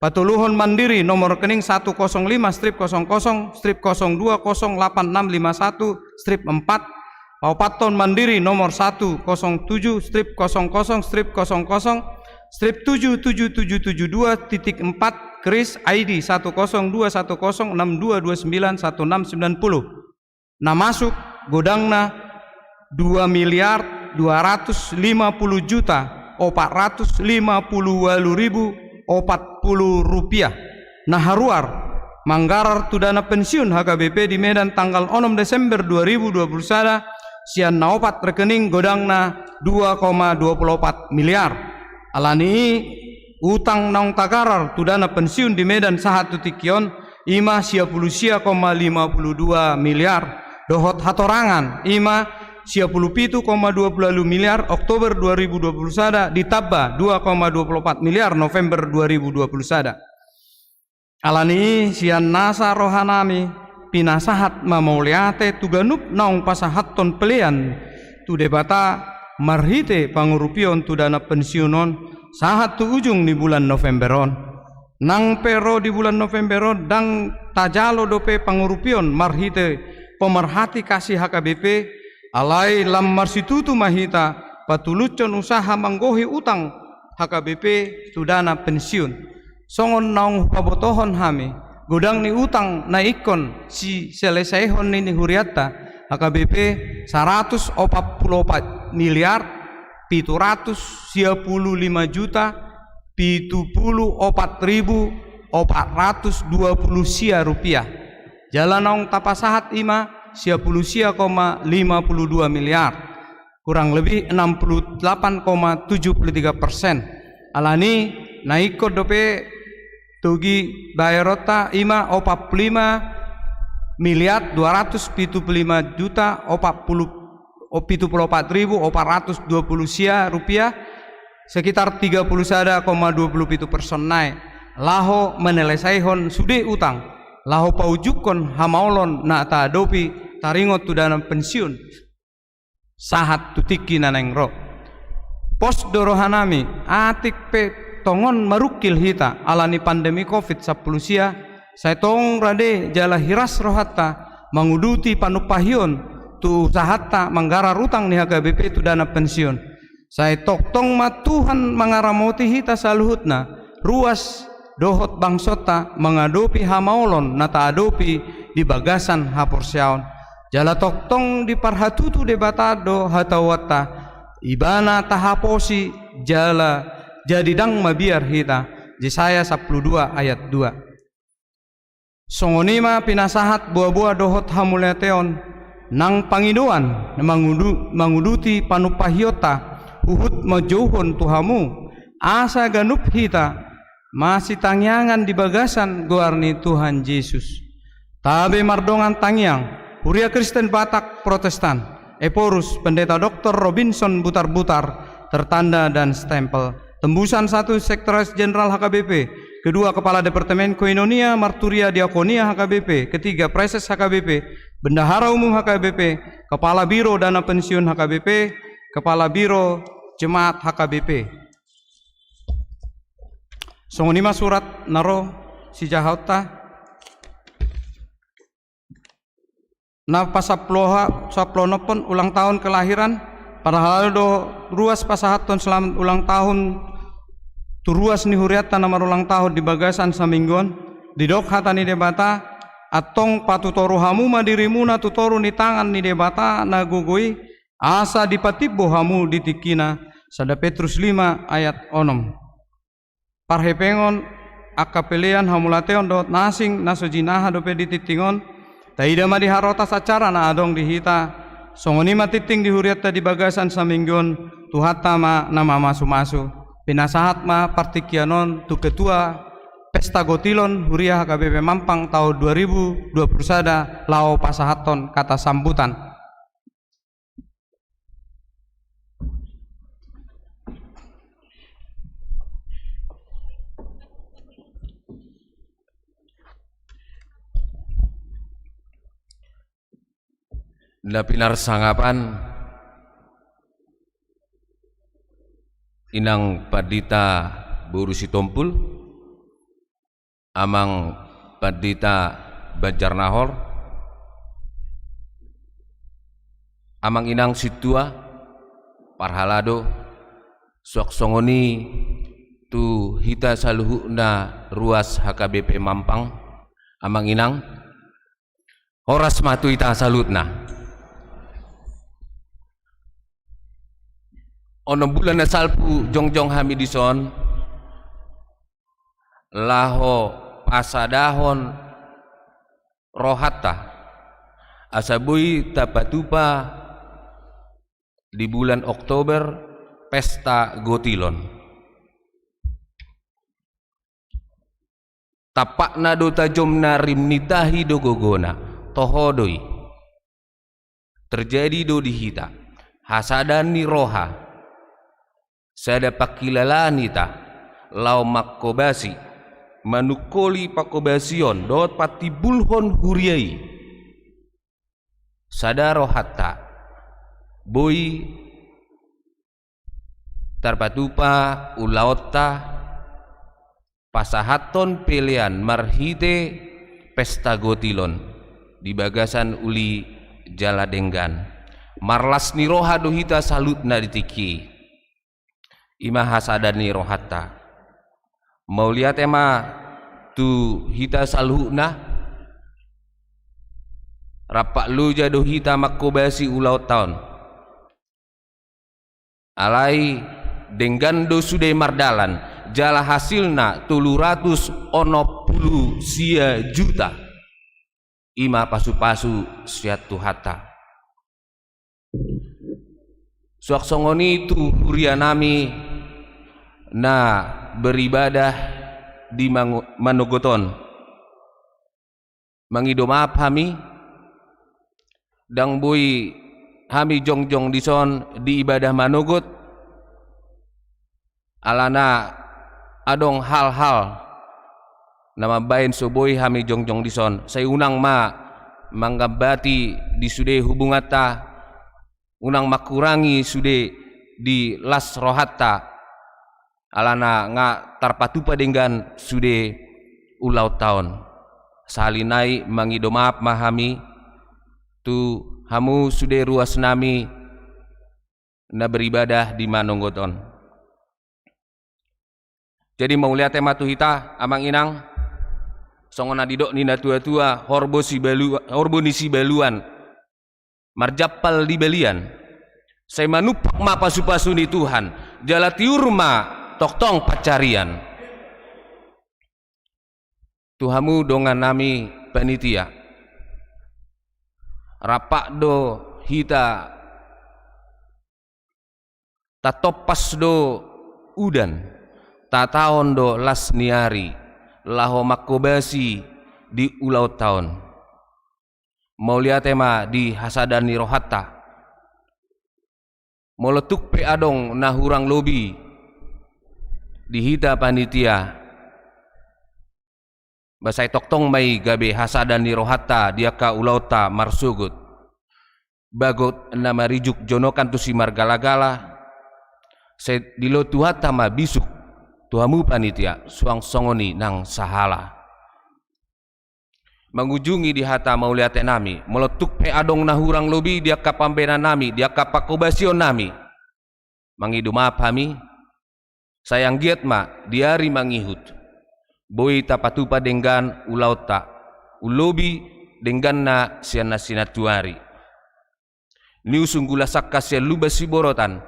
Patoluhon Mandiri nomor rekening satu kosong lima strip kosong kosong strip kosong dua kosong delapan enam lima satu strip empat. Paopathon Mandiri nomor satu kosong tujuh strip kosong kosong strip kosong kosong strip tujuh tujuh tujuh tujuh dua titik empat, kris I D satu kosong dua satu kosong enam dua dua sembilan satu enam sembilan puluh. Na masuk godangna dua miliar dua ratus lima puluh juta opat ratus lima puluh ualu ribu opat puluh rupiah. Na haruar manggarar tu dana pensiun H K B P di Medan tanggal onom Desember dua ribu dua puluh sada, sian na opat rekening godangna dua koma dua puluh opat miliar. Alani i, utang naung tagarar tu dana pensiun di Medan sahat tu tingki on, i ma sia puluh sia koma lima puluh dua miliar, dohot hatorangan, i ma sia puluh pitu koma dua puluh ualu miliar Oktober dua ribu dua puluh sada ditamba dua koma dua puluh opat miliar November dua ribu dua puluh sada. Alani i, sian nasa rohanami, pinasahat ma mauliate tu ganup naung pasahathon pelean tu Debata marhite pangurupion tu dana pensiun on sahat tu ujung ni bulan November on. Nang pe ro di bulan November on, ndang tajalo dope pangurupion marhite pemerhati kasih H K B P, alai lam marsitutu ma hita patulushon usaha manggohi utang H K B P tu dana pensiun. Songon naung hupabotohon hami, godang ni utang na ingkon siselesaihon ni hurianta H K B P saratus opat pulu opat miliar pitu ratus sia pulu lima juta pitu pulu opat ribu opat ratus dua pulu sia rupiah. Jala naung tapasahat i ma sia pulu sia koma lima pulu dua miliar, kurang lebih enam puluh delapan koma tujuh puluh tiga persen. Alani i, na ingkon dope Togi bayaronta ima opat pulu lima miliar dua ratus pitu pulu lima juta opat pulu, o, pitu pulu opat ribu opat ratus dua pulu sia rupiah, sekitar tiga pulu sada koma dua pulu pitu persen nai, laho menyelesaihon sude utang, laho paujunghon hamaolon na taadopi taringot tu dana pensiun sahat tu tingki na naeng ro. Pos do rohanami, atik pe tongon marungkil hita alani pandemi covid sampulu sia, sai tong rade jala hiras rohanta manguduti panumpahion tu usahanta manggarar utang ni H K B P tu dana pensiun. Sai tongtong ma Tuhan mangaramoti hita saluhutna, ruas dohot bangsonta mangadopi hamaolon na taadopi di bagasan haporseaon. Jala tongtong diparhatutu Debata do hatauonta, Ibana tahaposi jala jadi ndang mabiar hita. Jesaya sampulu dua ayat dua. Songon i ma pinasahat boaboa dohot hamuliateon nang pangidoan mangudu-, manguduti panumpahionta huhut manjouhon tu hamu, asa ganup hita masitangiangan di bagasan goar ni Tuhan Jesus. Tabe mardongan tangiang, Huria Kristen Batak Protestan, Ephorus, Pendeta Doktor Robinson Butarbutar, tertanda dan stempel. Tembusan satu, Sekretaris Jenderal H K B P, kedua, Kepala Departemen Koinonia, Marturia, Diakonia H K B P, ketiga, Praeses H K B P, Bendahara Umum H K B P, Kepala Biro Dana Pensiun H K B P, Kepala Biro Jemaat H K B P. Songon i ma surat na ro sijahaonta. Na pasampulu onom, sampulu onom ulang tahun kelahiran, parhalado do ruas pasahathon selamat ulang tahun tu ruas ni hurianta na marulang tahun di bagasan saminggu on. Didok hata ni Debata, antong patutoru hamu ma dirimuna tu toru ni tangan ni Debata na gogo i, asa dipatimbo hamu di tingkina. Sada Petrus lima ayat onom. Parhepengon, angka pelean, hamuliateon dohot na asing na so jinaha dope di tingting on, taida ma di harotas acara na adong di hita. Songon i ma tingting di hurianta di bagasan saminggu on, Tuhanta ma na mamasumasu. Pinasahat ma partingkian on tu ketua Pesta Gotilon Huria H K B P Mampang taon dua ribu dua puluh sada laho pasahathon kata sambutan. Na pinarsangapan, Inang Pandita boru Sitompul, Amang Pandita Banjarnahor, Amang Inang Sintua, parhalado, suang songon i tu hita saluhutna ruas H K B P Mampang, Amang Inang, horas ma tu hita saluhutna. Onom bulan na salpu jongjong hami dison, laho pasadahon rohanta, asa boi tapatupa di bulan Oktober Pesta Gotilon. Tampakna do tajomna rim ni tahi do gogona, toho do i. Terjadi do di hita hasadaan ni roha, sada pangkilalaan hita, laho mangkobasi, manungkoli pangkobasion dohot patimbulhon huria i. Sada rohanta, boi tarpatupa ulaonta, pasahathon pelean marhite Pesta Gotilon di bagasan uli jala denggan. Marlas ni roha do hita saluhutna di tingki i. I ma hasadaan ni rohanta. Mauliate ma tu hita saluhutna. Rampak loja do hita mangkobasi ulaonta on. Alai denggan do sude mardalan, jala hasilna tolu ratus onom pulu sia juta. I ma pasupasu sian Tuhanta. Suang songon i tu hurianami na beribadah di mango-, manogot on. Mangido maaf hami, ndang boi hami jongjong dison di ibadah manogot, alana adong hal-hal na mambahen so boi hami jongjong dison. Sai unang ma manggambati di sude hubunganta, unang mangkurangi sude di las rohanta, alana nga tarpatupa denggan sude ulaonta on. Sahali nai mangido maaf ma hami tu hamu sude ruas nami na beribadah di manogot on. Jadi mauliate ma tu hita, amang inang, songon na didok ni na tua-tua, horbo sibalu-, horbo ni sibaluan marjampal di balian, sai manumpak ma pasu-pasu ni Tuhan, jala tiur ma tongtong pansarian. Tu hamu dongan nami panitia, rap do hita, tatompas do udan, tataon do las ni ari, laho manghobasi di ulaonta on. Mauliate ma di hasada ni rohanta. Molo tung pe adong na hurang lobi di hita panitia, ba sai tongtong ma i gabe hasada ni rohanta di angka ulaonta marsogot. Bagot na marijuk jonokan tu simargala-gala, sai dilehon Tuhanta ma bisuk tu hamu panitia, suang songon i nang sahala. Mangujungi di hata mauliate nami, molo tung pe adong na hurang lobi di angka pambahenan nami, di angka panghobasion nami, mangido maaf hami, sai anggiat ma di ari mangihut boi tapatupa denggan ulaonta, umlobi dengganna sian na sinantuari. Niusung gula sangka sian Lumban Siborotan.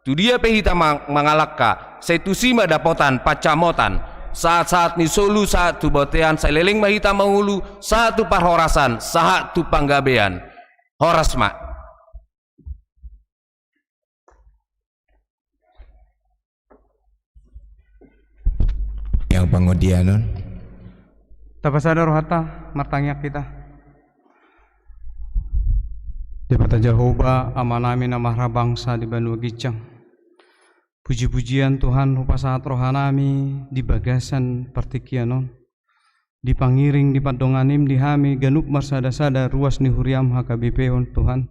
Tu dia pe hita ma-, mangalangka, sai tusi ma dapotan pansamotan. Sahat-sahat ni solu, sahat tu bontean, sai leleng ma hita mangolu, sahat tu parhorasan, sahat tu panggabean. Horas ma. Yang pangodianon. Tapasada rohanta, martangiang hita. Debata Jahowa, Amanami na marhabangsa di banua ginjang. Puji-pujian Tuhan hupasahat rohanami di bagasan partingkian on. Dipangiring di pandonganim di hami ganup marsada-sada ruas ni huriam H K B P on Tuhan.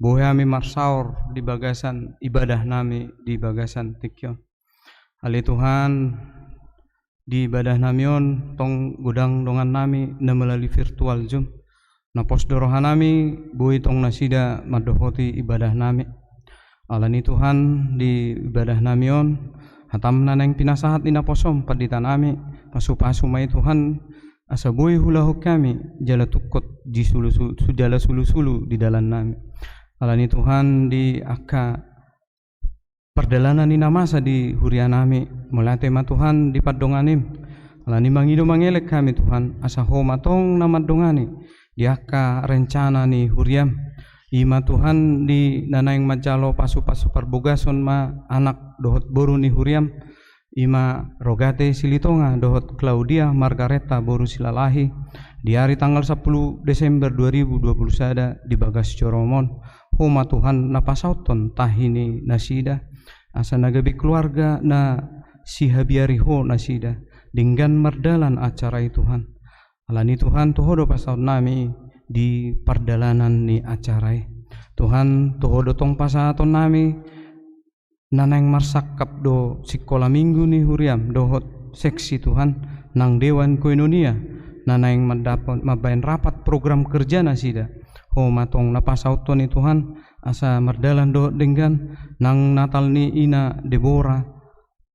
Boi hami marsaor di bagasan ibadah nami di bagasan tingki on. Ale Tuhan, di ibadah nami on tong godang dongan nami na melalui virtual Zoom. Na pos do roha nami, boi tong nasida mandohoti ibadah nami. Ala ni Tuhan, di ibadah nami on, hatam na naeng pinasahat ni naposom pandita nami, pasu-pasu ma i Tuhan, asa boi huulahon hami, jala tungkot di sulu-sulu, jala sulu-sulu di dalan nami. Ala ni Tuhan, di angka pardalanan ni na masa di huria nami, mauliate ma Tuhan di pandonganim. Ala ni mangido mangelek hami Tuhan, asa Ho ma tong na mandongani di angka rencana ni huriam. I ma Tuhan di na naeng manjalo pasu-pasu parbogason ma anak dohot boru ni huriam. I ma Rogate Silitonga dohot Claudia Margareta boru Silalahi, di ari tanggal sampulu Desember dua ribu dua puluh sada di bagas joroM on. Ho ma Tuhan na pasahathon tahi ni nasida, asa na gabe keluarga na sihabiari Ho nasida, denggan mardalan acara i Tuhan. Ala ni Tuhan, tu Ho do pasahaton nami di pardalanan ni acara i. Tuhan, tu Ho do tong pasahaton nami, na naeng marsangkap do sikola minggu ni huriam dohot seksi Tuhan, nang dewan koinonia na naeng mandapot mambaen rapat program kerja nasida. Ho ma tong na pasahathon i Tuhan, asa mardalan dohot denggan, nang Natal ni ina Debora,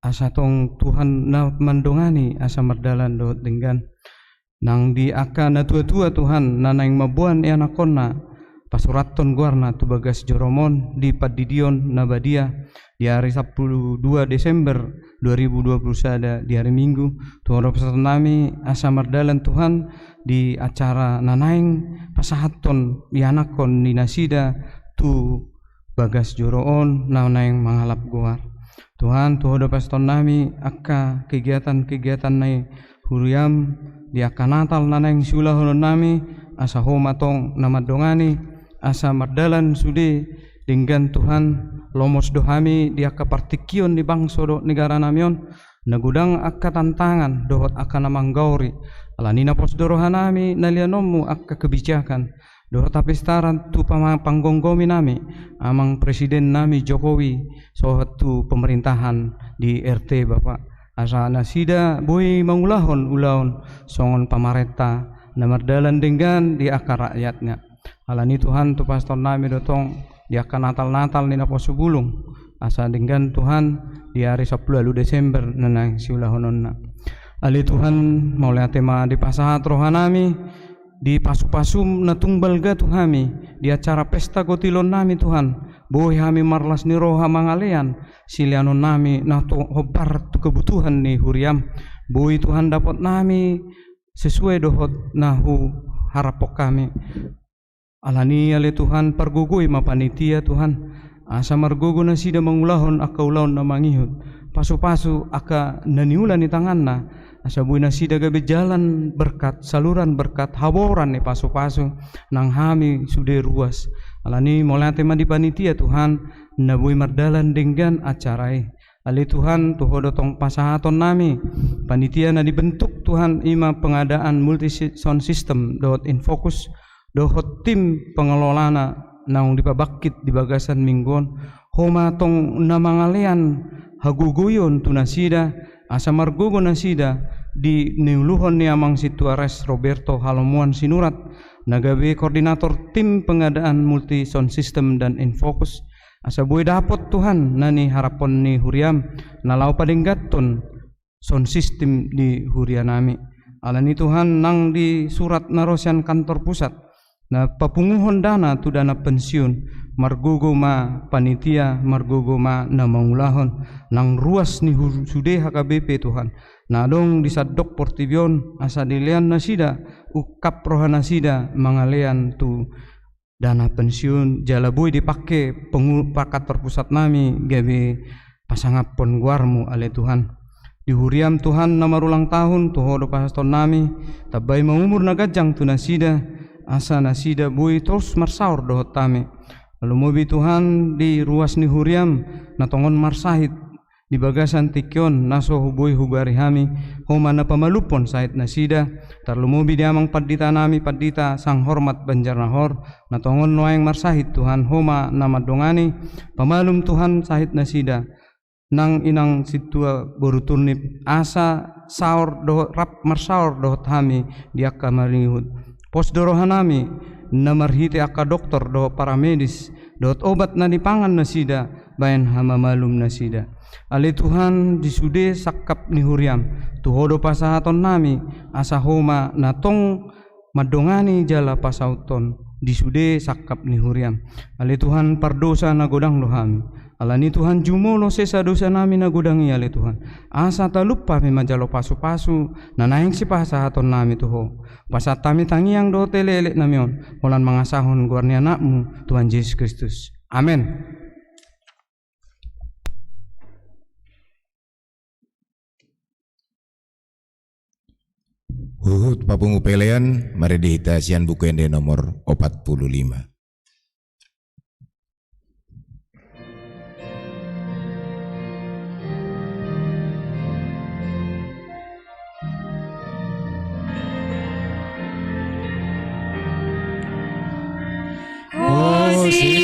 asa tong Tuhan na mandongani asa mardalan dohot denggan. Nang di angka natua-tua Tuhan na naeng mamboan ianakhonna, pasurathon goarna tu bagas joroM on di pandidion na badia di ari sampulu dua Desember dua ribu dua puluh sada di ari Minggu, tu Ho do pasahaton nami asa mardalan Tuhan di acara na naeng pasahathon ianakhon ni nasida tu bagas joro on na naeng mangalap goar. Tuhan, tu Ho do pasahatonnami angka kegiatan-kegiatan ni huriaM di angka Natal na naeng siulahononnami, asa Ho ma tong na mandongani, asa mardalan sude denggan Tuhan, lomos do hami di angka partingkian ni bangso dohot negaranami on, na godang angka tantangan dohot angka na manggaori. Alani na pos do rohanami na leanonMu angka kebijakan dohot hapistaran tu pama-, panggomgominami, Amang Presidennami Jokowi, sohot tu pemerintahan di R T, Bapa. Asa nasida boi mangulahon ulaon songon pamarenta na mardalan denggan di angka rakyatna. Alani Tuhan, tu pasahatonnami do tong di angka Natal-Natal ni naposobulung, asa denggan Tuhan di ari sampulu ualu Desember na naeng siulahononna. Ale Tuhan, mauliate ma dipasahat rohanami di pasu-pasuM na tung balga tu hami di acara pesta gotilonnami, Tuhan. Boi hami marlas ni roha mangalean sileanonnami na tu hombar tu kebutuhan ni huriaM. Boi Tuhan dapotnami sesuai dohot na huharapon hami. Alani, ale Tuhan, pargogoi ma panitia, Tuhan, asa margogo nasida mangulahon angka ulaon na mangihut, pasu-pasu angka na niula ni tanganna, asa boi nasida gabe jalan berkat, saluran berkat, haboran ni pasu-pasu nang hami sude ruas. Alani, mauliate ma di panitia, Tuhan, na boi mardalan denggan acara i. Ale Tuhan, tu Ho do tong pasahatonnami panitia na dibentuk, Tuhan, i ma pengadaan multi si-, sound system dohot Infokus, dohot tim pengelolana naung dipabangkit di bagasan minggu on. Ho ma tong na mangalean hagogoion tu nasida, asa margogo nasida di niuluhon ni Amang Sintua Res Roberto Halomoan Sinurat, na gabe koordinator tim pengadaan multi sound system dan Infokus, asa boi dapot, Tuhan, na niharaphon ni huriaM na laho padengganhon sound system di hurianami. Alani, Tuhan, nang di surat na ro sian kantor pusat na papunguhon dana tu dana pensiun, margogo ma panitia, margogo ma na mangulahon, nang ruas ni hu-, sude H K B P, Tuhan, na adong di sandok portibi on, asa dilean nasida, ungkap roha nasida mangalean tu dana pensiun, jala boi dipangke pengu-, pa-, kantor pusatnami gabe pasangaphon goarMu, ale Tuhan. Di huriaM, Tuhan, na marulang tahun, tu Ho do pasahatonnami, tambai ma umur na ganjang tu nasida, asa nasida boi torus marsaor dohot hami. Tarlumobi, Tuhan, di ruas ni huriaM na tongon marsahit di bagasan tingki on, na so boi hugoari hami, Ho ma na pamalumhon sahit nasida. Tarlumobi di Amang Panditanami, Pandita Sanghormat Banjarnahor, na tongon nuaeng marsahit, Tuhan, Ho ma na mandongani, pamalum, Tuhan, sahit nasida. Nang Inang Sintua boru Turnip, asa saor dohot, rap marsaor dohot hami di angka mangihut. Pos do rohanami na marhite angka dokter dohot paramedis, dohot obat na dipangan nasida, baen hamamalum nasida. Ale Tuhan, di sude sangkap ni huriaM, tu Ho do pasahatonnami, asa Ho ma na tong mandongani jala pasauthon di sude sangkap ni huriaM. Ale Tuhan, pardosa na godang do hami. Alani, Tuhan, jumolo sesa dosanami na godang i, ale Tuhan, asa talup hami manjalo pasu-pasu na naeng sipasahatonnami tu Ho. Pasahat hami tangiang dohot elekeleknami on, holan mangasahon goar ni AnakMu, Tuhan Jesus Kristus. Amen. Huhut papungu pelean, marende hita sian Buku Ende nomor opat puluh lima. Hosiana.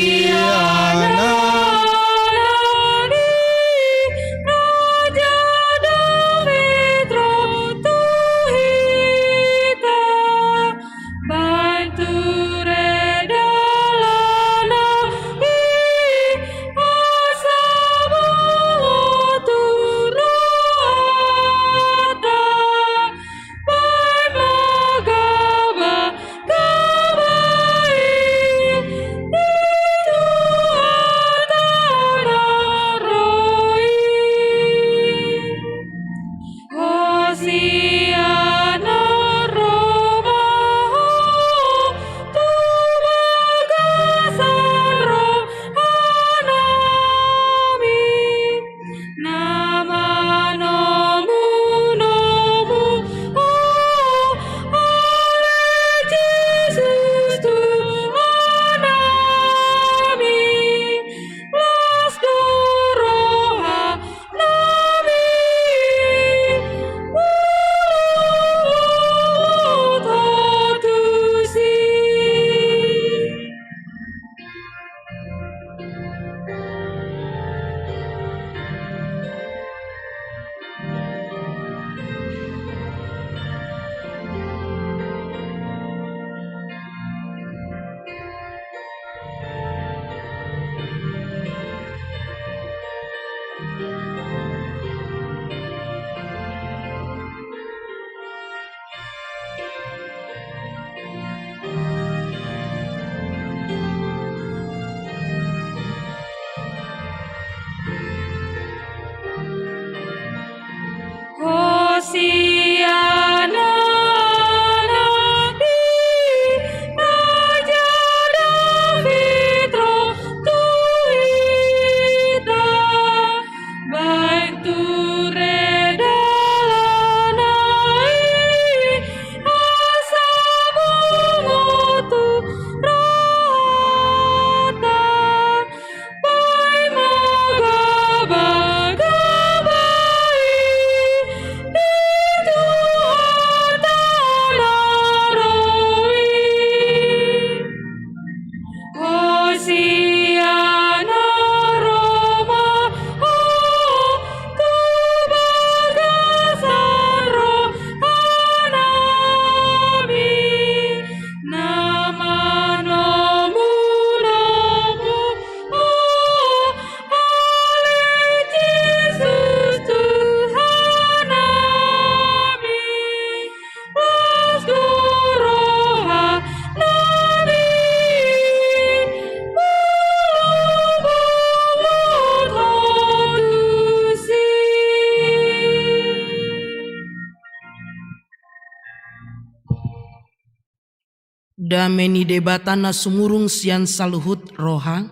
Dame ni Debata na sumurung sian saluhut roha,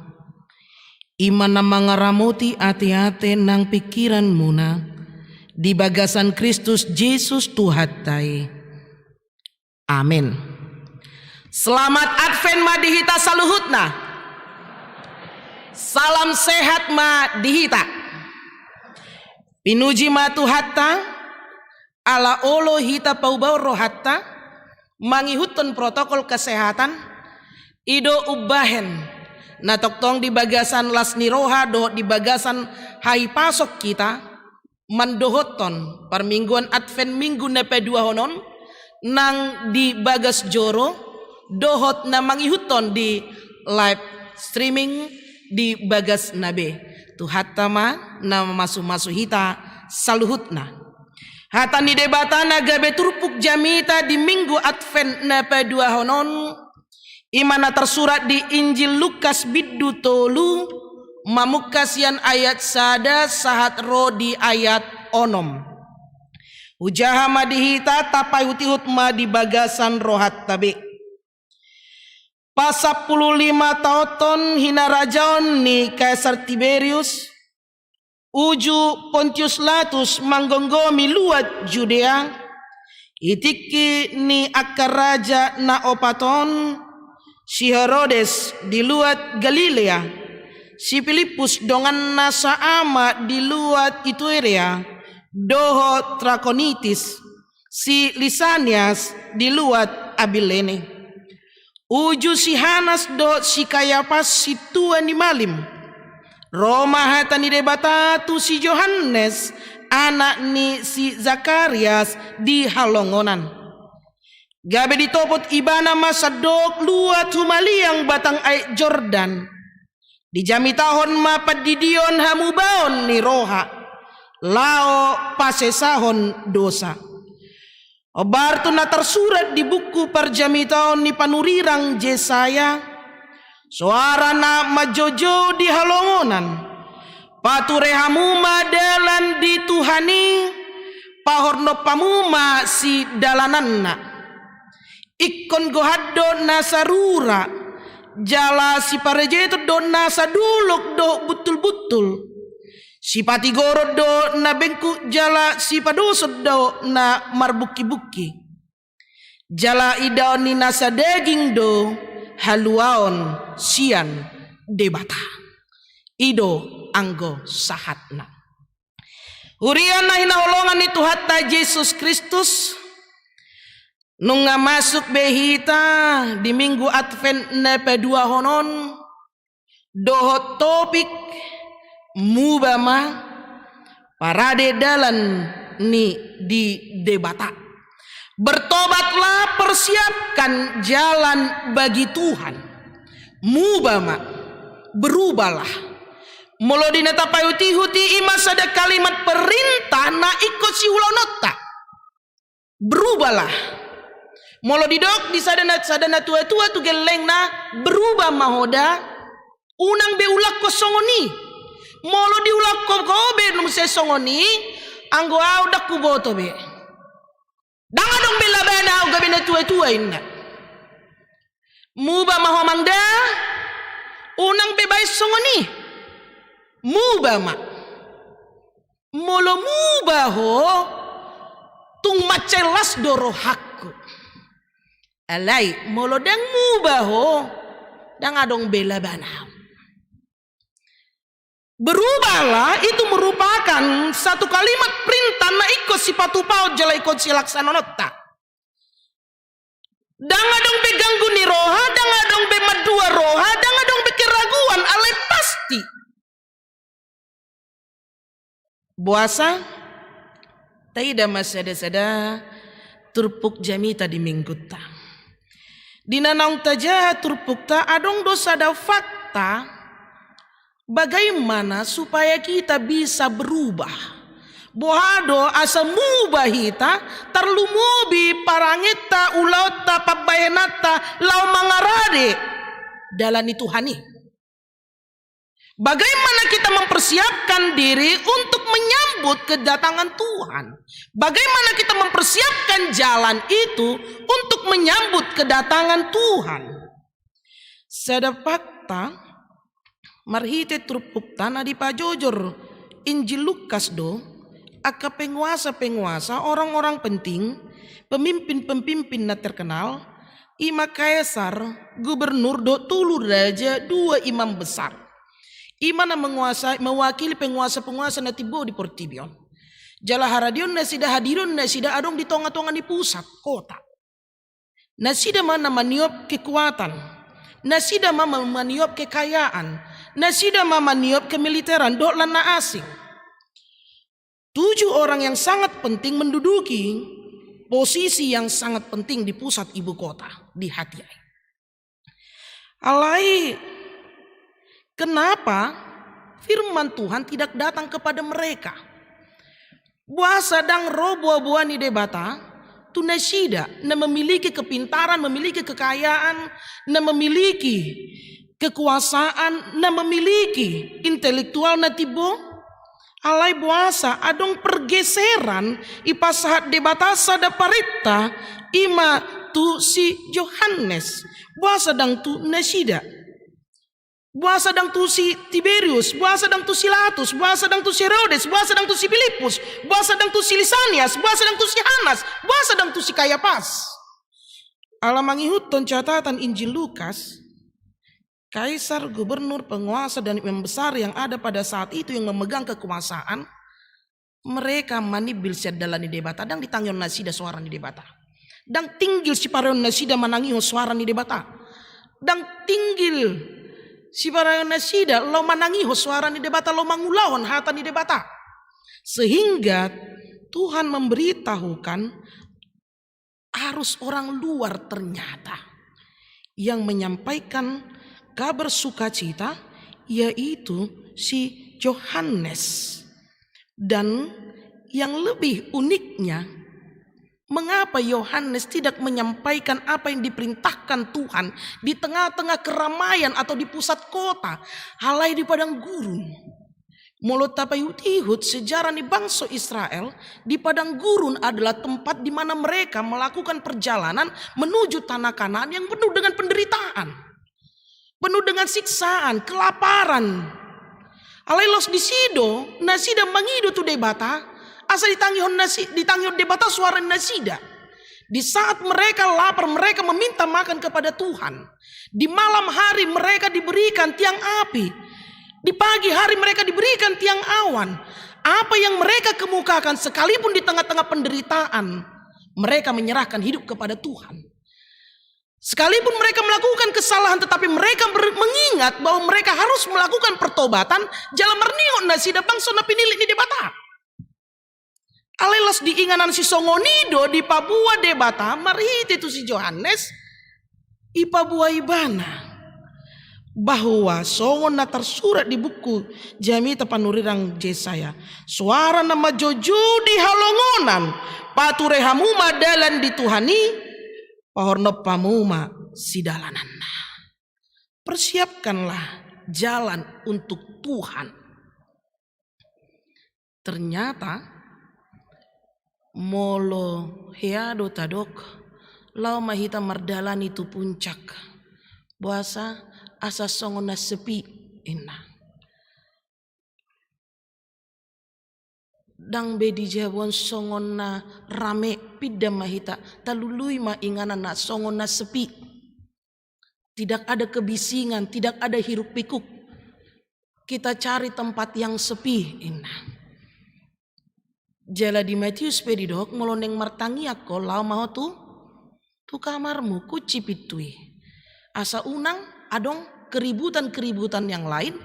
i ma na mangaramoti ateate nang pingkiranmuna di bagasan Kristus Jesus Tuhanta i. Amen. Selamat Advent ma di hita saluhutna. Salam sehat ma di hita. Pinuji ma Tuhanta, ala olo hita paubahon rohanta mangihuthon protokol kesehatan, i do umbahen na tongtong di bagasan las ni roha dohot di bagasan hahipason hita mandohothon parmingguan Advent Minggu na paduahon on nang di bagas joro dohot na mangihuthon di live streaming di bagasna be. Tuhanta ma na mamasumasu hita saluhutna. Hata ni Debata na gabe turpuk jamita di Minggu Advent na paduahon on, i ma na tarsurat di Injil Lukas bindu tolu, mamungka sian ayat sada sahat ro di ayat onom. Hujaha ma di hita, tapaihutihut ma di bagasan rohanta be. Pasampulu lima taonhon hinarajaon ni Kaisar Tiberius, uju Pontius Latus manggomgomi luat Judea, i tingki ni angka raja na opat on, si Herodes di luat Galilea, si Pilippus donganna saama di luat Iturea dohot Trakonitis, si Lisanias di luat Abilene. Uju si Hanas dohot si Kayapas sintua ni malim. Ro ma hata ni Debata tu si Johannes, anak ni si Zakarias di halongonan. Gabe ditopot ibana ma sandok luat humaliang batang aek Jordan. Dijamitahon ma pandidion hamubaon ni roha, laho pasesahon dosa. Hombar tu na tarsurat di buku parjamitaon ni panurirang Jesaya, soara na manjoujo di halongonan, pature hamu ma dalan di Tuhan i, pahornop hamu ma sidalananna. Ingkon gohan do nasa rura, jala siparejeton do nasa dolok dohot buntulbuntul. Sipatigoron do na bengkuk jala sipadoson do na marbungkibungki. Jala idaon ni nasa daging do haluaon sian Debata. I do anggo sahatna. Huria na hinaholongan ni Tuhanta Jesus Kristus, nunga masuk be hita di Minggu Advent na paduahon on, dohot topik muba ma parade dalan ni di Debata. Bertobatlah, persiapkan jalan bagi Tuhan. Muba ma, berubahlah. Molo di na tapaihutihut i, i ma sada kalimat perintah na ingkon siulaononta. Berubahlah. Molo didok di sada na, sada natuatua tu gellengna, berubah ma ho da, unang be ulakkon songon i. Molo diulakkon ho be muse songon i, anggo au ndang huboto be. Ndang adong be labana au gabe natuatua, inna. Muba ma ho amang da, unang be baen songon i. Muba ma. Molo muba ho, tung mansai las do rohangku. Alai molo ndang muba ho, ndang adong be labana au. Berubahlah itu merupakan satu kalimat perintah na ingkon sipatupaon jala ingkon silaksanaonta. Ndang adong be ganggu ni roha, ndang adong be mandua roha, ndang adong be keraguan, alai pasti. Boasa? Taida ma sada-sada turpuk jamita di Minggunta. Di na naung tajaha turpukta, adong do sada fakta, bagaimana supaya kita bisa berubah. Boha do asa muba hita, tarlumobi parangenta, ulaonta, pambahenanta, laho mangarade dalan ni Tuhan i. Bagaimana kita mempersiapkan diri untuk menyambut kedatangan Tuhan? Bagaimana kita mempersiapkan jalan itu untuk menyambut kedatangan Tuhan? Sada fakta, marhite turpukta na dipajojor Injil Lukas do, angka penguasa-penguasa, orang-orang penting, pemimpin-pemimpin na terkenal, ima kaisar, gubernur dohot tolu raja, dua imam besar. Ima na menguasai, mewakili penguasa-penguasa na timbo di portibi on. Jala haradeon nasida, hadirhon nasida adong di tonga-tonga ni pusat kota. Nasida ma na maniop kekuatan. Nasida ma ma-, maniop kekayaan. Nasida ma maniop kemiliteran dohot lan na asing. Tujuh orang yang sangat penting menduduki posisi yang sangat penting di pusat ibu kota, di hatiha i. Alai, kenapa firman Tuhan tidak datang kepada mereka? Boasa ndang ro boa-boa ni Debata tu nasida na memiliki kepintaran, memiliki kekayaan, na memiliki kekuasaan, na memiliki intelektual na timbo? Alai boasa adong pergeseran, dipasahat Debata sada parenta, ima tu si Johannes? Boasa ndang tu nasida? Boasa ndang tu si Tiberius? Boasa ndang tu si Pilatus? Boasa ndang tu si Herodes? Boasa ndang tu si Pilippus? Boasa ndang tu si Lisanias? Boasa ndang tu si Hanas? Boasa ndang tu si Kayapas? Ala mangihuthon catatan Injil Lukas, kaisar, gubernur, penguasa, dan imam besar yang ada pada saat itu yang memegang kekuasaan, mereka manimbil sian dalan ni Debata, ndang ditangihon nasida soara ni Debata. Ndang tinggil sipareon nasida manangihon soara ni Debata. Ndang tinggil sipareon nasida laho manangihon soara ni Debata, laho mangulahon hata ni Debata. Sehingga Tuhan memberitahukan arus orang luar ternyata yang menyampaikan kabar sukacita, yaitu si Johannes. Dan yang lebih uniknya, mengapa Yohanes tidak menyampaikan apa yang diperintahkan Tuhan di tengah-tengah keramaian atau di pusat kota, alai di padang gurun? Molo tapaihut-ihut sejarah ni bangso Israel, di padang gurun adalah tempat di mana mereka melakukan perjalanan menuju tanah Kanaan yang penuh dengan penderitaan, penuh dengan siksaan, kelaparan. Alai laos disi do nasida mangido tu Debata, asa ditangihon nasi-, ditangihon Debata soara ni nasida. Di saat mereka lapar, mereka meminta makan kepada Tuhan. Di malam hari mereka diberikan tiang api. Di pagi hari mereka diberikan tiang awan. Apa yang mereka kemukakan, sekalipun di tengah-tengah penderitaan, mereka menyerahkan hidup kepada Tuhan. Sekalipun mereka melakukan kesalahan, tetapi mereka ber-, mengingat bahwa mereka harus melakukan pertobatan, jala marningot nasida bangso na pinillit ni Debata. Alai laos diinganan sisongon i do dipaboa Debata marhite tu si Johannes, dipaboa ibana bahwa songon na tarsurat di buku jamita panurirang Jesaya, soara na manjojodi halongonan, pature hamu ma dalan ni Tuhan i, pahornop hamu ma sidalananna. Persiapkanlah jalan untuk Tuhan. Ternyata, molo hea do tadok, laho ma hita mardalani tu puncak. Boasa? Asa songon na sepi, inna. Ndang be di jabu on songon na rame, pinda ma hita, talului ma inganan na songon na sepi. Tidak ada kebisingan, tidak ada hiruk pikuk. Kita cari tempat yang sepi, inna. Jala di Matius pe didok, molo naeng martangiang ho, laho ma ho tu, tu kamarmu, kunci pintu i. Asa unang adong keributan-keributan yang lain,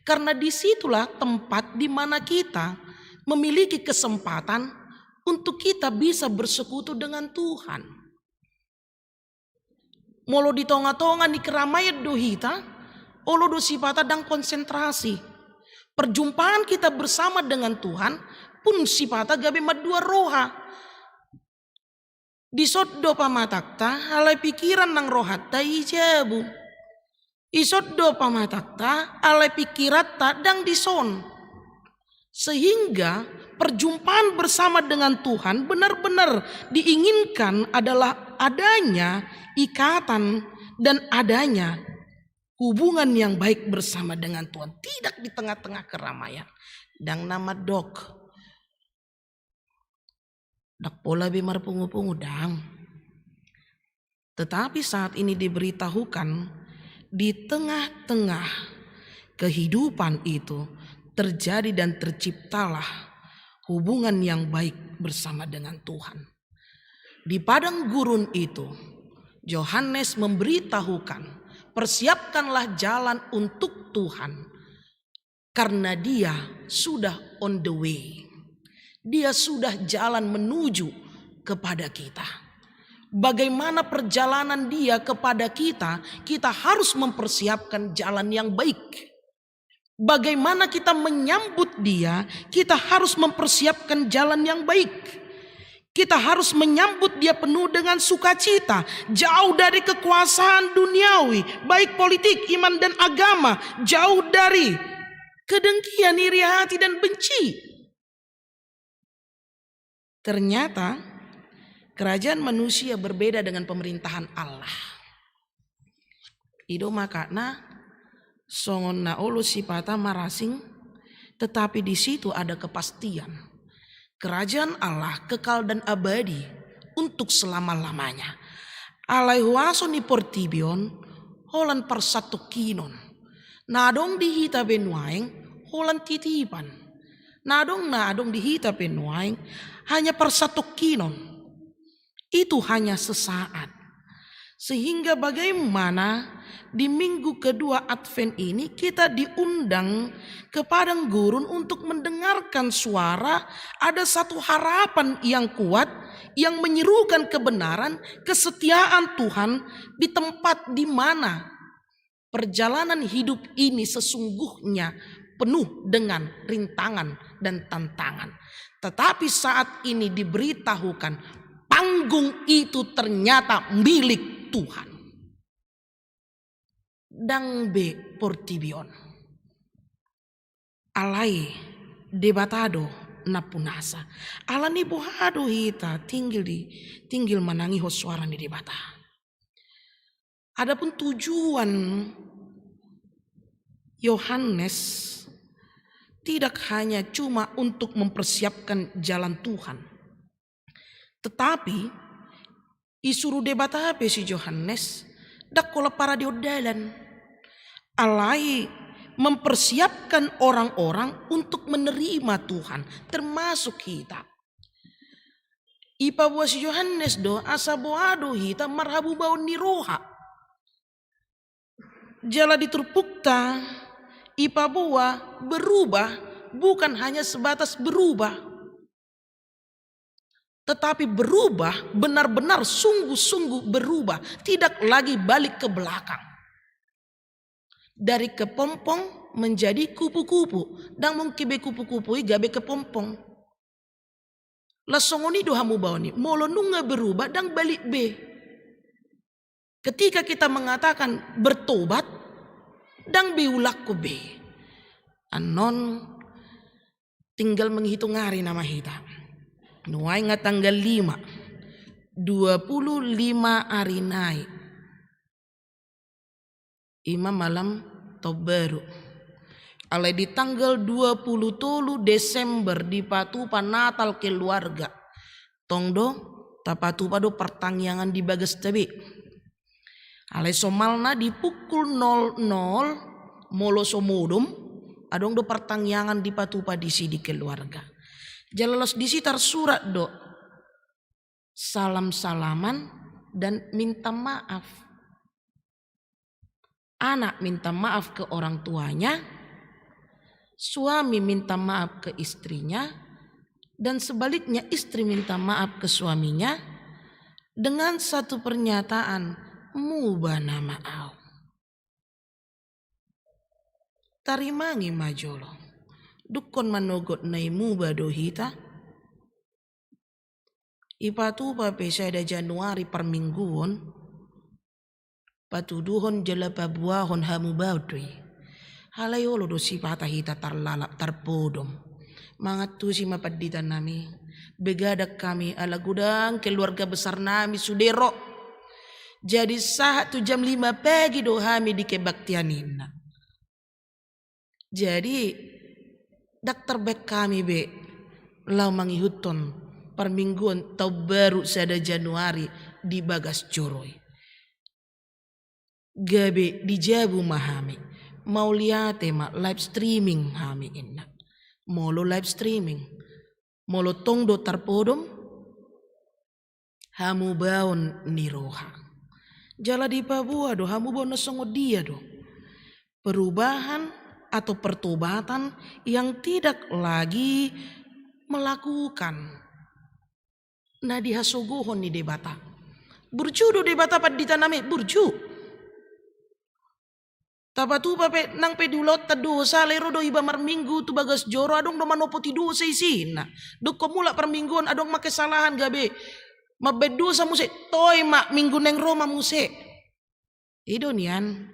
karena disitulah tempat di mana kita memiliki kesempatan untuk kita bisa bersekutu dengan Tuhan. Molo di tonga-tonga ni keramaian do hita, olo do sipata ndang konsentrasi. Perjumpaan kita bersama dengan Tuhan pun sipata gabe mandua roha. Dison do pamatangta, alai pikiran nang rohanta i jabu. Ison do pamatangta, alai pingkiranta ndang dison. Sehingga perjumpaan bersama dengan Tuhan benar-benar diinginkan adalah adanya ikatan dan adanya hubungan yang baik bersama dengan Tuhan, tidak di tengah-tengah keramaian. Ndang na mandok, ndang pola be marpungu-pungu, ndang. Tetapi saat ini diberitahukan, di tengah-tengah kehidupan itu terjadi dan terciptalah hubungan yang baik bersama dengan Tuhan. Di padang gurun itu, Yohanes memberitahukan, "Persiapkanlah jalan untuk Tuhan, karena Dia sudah on the way." Dia sudah jalan menuju kepada kita. Bagaimana perjalanan Dia kepada kita, kita harus mempersiapkan jalan yang baik. Bagaimana kita menyambut Dia, kita harus mempersiapkan jalan yang baik. Kita harus menyambut Dia penuh dengan sukacita, jauh dari kekuasaan duniawi, baik politik, iman, dan agama, jauh dari kedengkian, iri hati, dan benci. Ternyata, kerajaan manusia berbeda dengan pemerintahan Allah. I do makana songon na olo sipata marasing, tetapi di situ ada kepastian. Kerajaan Allah kekal dan abadi untuk selama-lamanya. Alai huaso ni portibi on holan parsatongkinon. Na adong di hita be nuaeng holan titipan. Na adong, na adong di hita be nuaeng hanya parsatongkinon. Itu hanya sesaat. Sehingga bagaimana di minggu kedua Advent ini kita diundang ke padang gurun untuk mendengarkan suara, ada satu harapan yang kuat yang menyerukan kebenaran, kesetiaan Tuhan di tempat di mana perjalanan hidup ini sesungguhnya penuh dengan rintangan dan tantangan. Tetapi saat ini diberitahukan, panggung itu ternyata milik Tuhan. Ndang be portibi on. Alai Debata do nampunasa. Alani boha do hita tinggil di, tinggil manangihon suara ni Debata. Adapun tujuan Yohanes tidak hanya cuma untuk mempersiapkan jalan Tuhan, tetapi isuru Debata pe si Yohanes ndang holan paradehon dalan, alai mempersiapkan orang-orang untuk menerima Tuhan, termasuk hita. Ipaboa si Yohanes do asa boha do hita marhamubaon ni roha. Jala di turpukta ipaboa berubah bukan hanya sebatas berubah, tetapi berubah benar-benar, sungguh-sungguh berubah, tidak lagi balik ke belakang. Dari kepompong menjadi kupu-kupu. Ndang mungkin be kupu-kupu i gabe kepompong. Laos songon i do hamubaon i, molo nunga berubah, ndang balik be. Ketika kita mengatakan bertobat, ndang be ulangkon be. Annon tinggal menghitung ari nama hita. Nuaeng nga tanggal lima, dua puluh lima ari nai. Ima malam taon baru. Alai di tanggal dua puluh tolu Desember dipatupa Natal keluarga. Tong do tapatupa do partangiangan di bagasta be. Alai somalna di pukul nol nol, molo so modom, adong do partangiangan dipatupa disi di keluarga. Jala laos disi tarsurat do salam-salaman dan minta maaf. Anak minta maaf ke orang tuanya, suami minta maaf ke istrinya, dan sebaliknya istri minta maaf ke suaminya dengan satu pernyataan, "Muba nama au." Tarimangi ma jolo. Dungkon manogot na i muba do hita. Ipatupa pe sada Januari parmingguon. Patuduhon jala paboahon hamubaon do i. Alai olo do sipata hita tarlalap tarpodom. Mangantusi ma pandita nami. Begadang hami ala godang keluarga besar nami sude ro. Jadi sahat tu jam lima pagi do hami di kebaktian inna. Jadi, ndang tarbaen hami be laho mangihuthon parmingguon taon baru sada Januari di bagas joro i. Gabe dijabu ma hami, mauliate ma live streaming hami inna. Molo live streaming, molo tong do tarpodom, hamubaon ni roha. Jala dipaboa do hamubaon na songon dia do. Perubahan atau pertobatan yang tidak lagi melakukan na dihasogohon ni Debata. Burju do Debata pandita nami, burju. Tapatupa pe nang pe diulahon ta dosa, alai ro do iba marminggu tu bagas joro, adong do manopoti dosa isina. Dung mulak parmingguon adong ma kesalahan gabe mambaen dosa muse, toe ma minggu naeng ro ma muse. I do nian.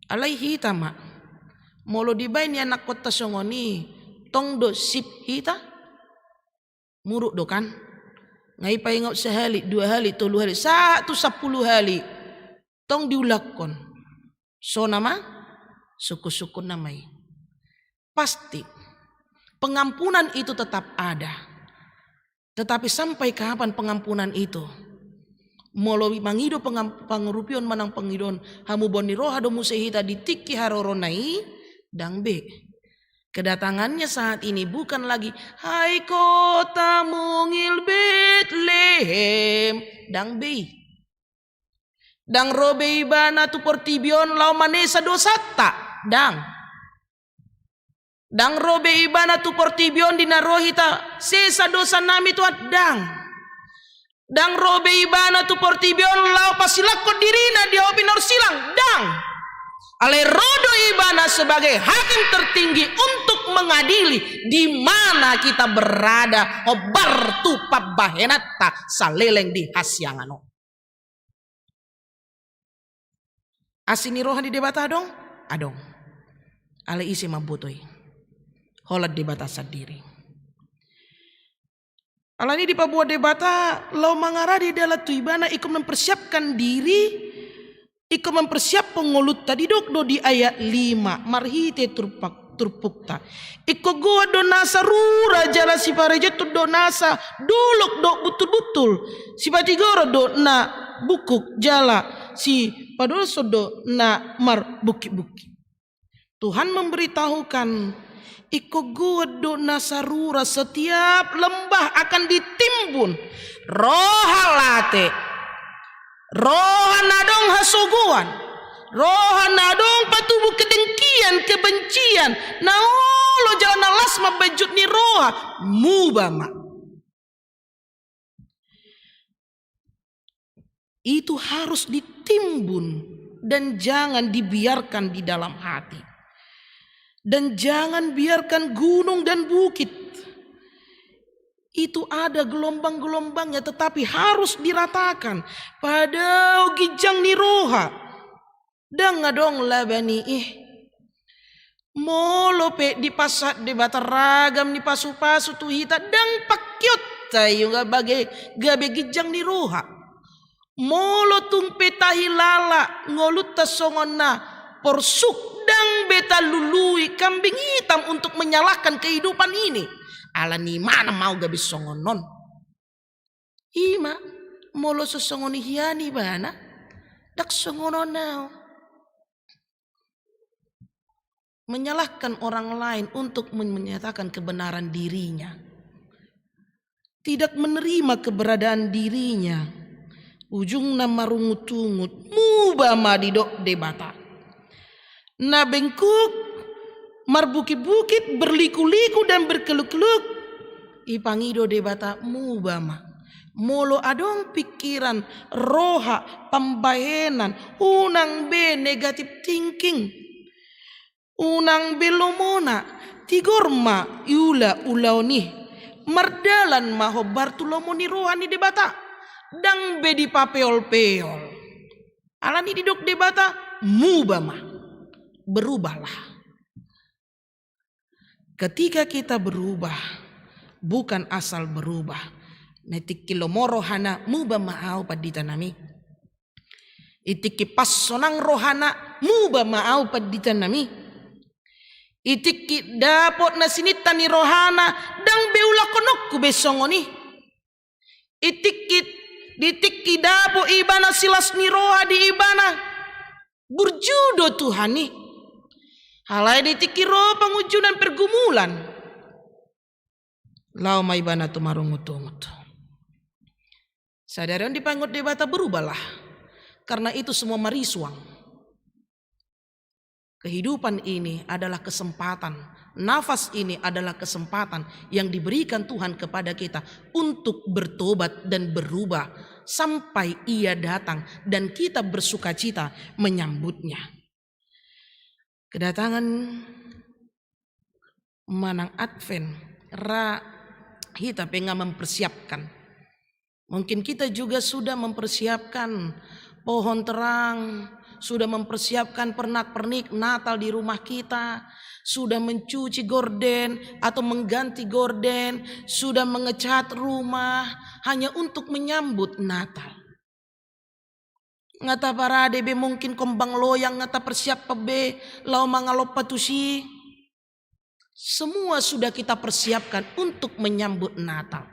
Alai hita ma. Molo dibaen ianakhonta songon i, tong do sip hita? Muruk do kan? Nga i paingot sahali, dua hali, tolu hali, sahat tu sampulu hali. Tong diulakhon. Sona ma, sungkun-sungkun nama i. Pasti, pengampunan itu tetap ada. Tetapi sampai kapan pengampunan itu? Molo mangido pengam-, pangurupion manang pangidoon hamubaon ni roha do muse hita di tingki harorona i, ndang be. Kedatangannya saat ini bukan lagi, "Hai kota mungil Betlehem." Ndang be i. Ndang ro be ibana tu portibi on laho manesa dosanta. Ndang. Ndang ro be ibana tu portibi on di na ro hita, "Sesa dosa nami Tuhan." Ndang. Ndang ro be ibana tu portibi on laho pasilanghon dirina di hau pinarsilang. Ndang. Alai ro do ibana sebagai hakim tertinggi untuk mengadili di mana kita berada, hombar tu pambahenanta saleleng di hasiangan on. Asi ni roha ni Debata adong? Adong. Alai ise mamboto i? Holan Debata sandiri. Alani i dipaboa Debata laho mangarade dalan tu ibana, ingkon mempersiapkan diri, ingkon mempersiapkan ngolunta, didok do di ayat lima, marhite turpak-, turpukta. Ingkon goat do nasa rura jala siparejonhon do nasa dolok dohot buntul-buntul. Sipatigoron do na bungkuk jala sipadoshon do na marbungkit-bungkit. Tuhan memberitahukan, ingkon goat do nasa rura, setiap lembah akan ditimbun. Roha late. Roha na adong hasogoan, roha na adong patubu kedengkian, kebencian, na olo jala na las mambaen jut ni roha, muba ma. Itu harus ditimbun dan jangan dibiarkan di dalam hati. Dan jangan biarkan gunung dan bukit itu ada gelombang-gelombangnya, tetapi harus diratakan. Padao ginjang ni roha. Ndang adong laba ni i. Molo pe dipasahat Debata ragam ni pasu-pasu tu hita, ndang pangkeonta i nga bage gabe ginjang ni roha. Molo tung pe tahilala ngolunta songon na porsuk, ndang be talului kambing hitam untuk menyalahkan kehidupan ini. Alani i ma na mau gabe songon on. I ma, molo so songon i hian ibana, ndang songon on au. Menyalahkan orang lain untuk men-, menyatakan kebenaran dirinya. Tidak menerima keberadaan dirinya. Ujungna marungut-ungut, muba ma didok Debata. Na bengkuk, marbukit-bukit, berliku-liku dan berkeluk-keluk, ipangido Debata muba ma. Molo adong pikiran, roha, pambahenan, unang be negative thinking. Unang be lomona, tigor ma iula ulaon i. Mardalan ma hombar tu lomo ni roha ni Debata. Ndang be dipapeol-peol. Alani didok Debata, muba ma, berubahlah. Ketika kita berubah, bukan asal berubah. Na tingki lomo rohana, muba ma au, pandita nami. I tingki pas sonang rohana, muba ma au, pandita nami. I tingki dapot na sininta ni rohana, ndang be ulahononku be songon i. I tingki, di tingki dapot ibana silas ni roha di ibana, burju do Tuhan i. Alai di tingki ro pangunjunan pergumulan, laho ma ibana tu marungutungut. Sadari on dipangot Debata, berubahlah. Karena itu semua marisuang. Kehidupan ini adalah kesempatan, nafas ini adalah kesempatan yang diberikan Tuhan kepada kita untuk bertobat dan berubah sampai Ia datang dan kita bersukacita menyambutnya. Kedatangan manang Advent, ra hita pe nga mempersiapkan. Mungkin kita juga sudah mempersiapkan pohon terang, sudah mempersiapkan pernak-pernik Natal di rumah kita, sudah mencuci gorden atau mengganti gorden, sudah mengecat rumah hanya untuk menyambut Natal. Nga taparade be mungkin kombang loyang, nga tapersiapkan be laho mangalompa tusi. Semua sudah kita persiapkan untuk menyambut Natal.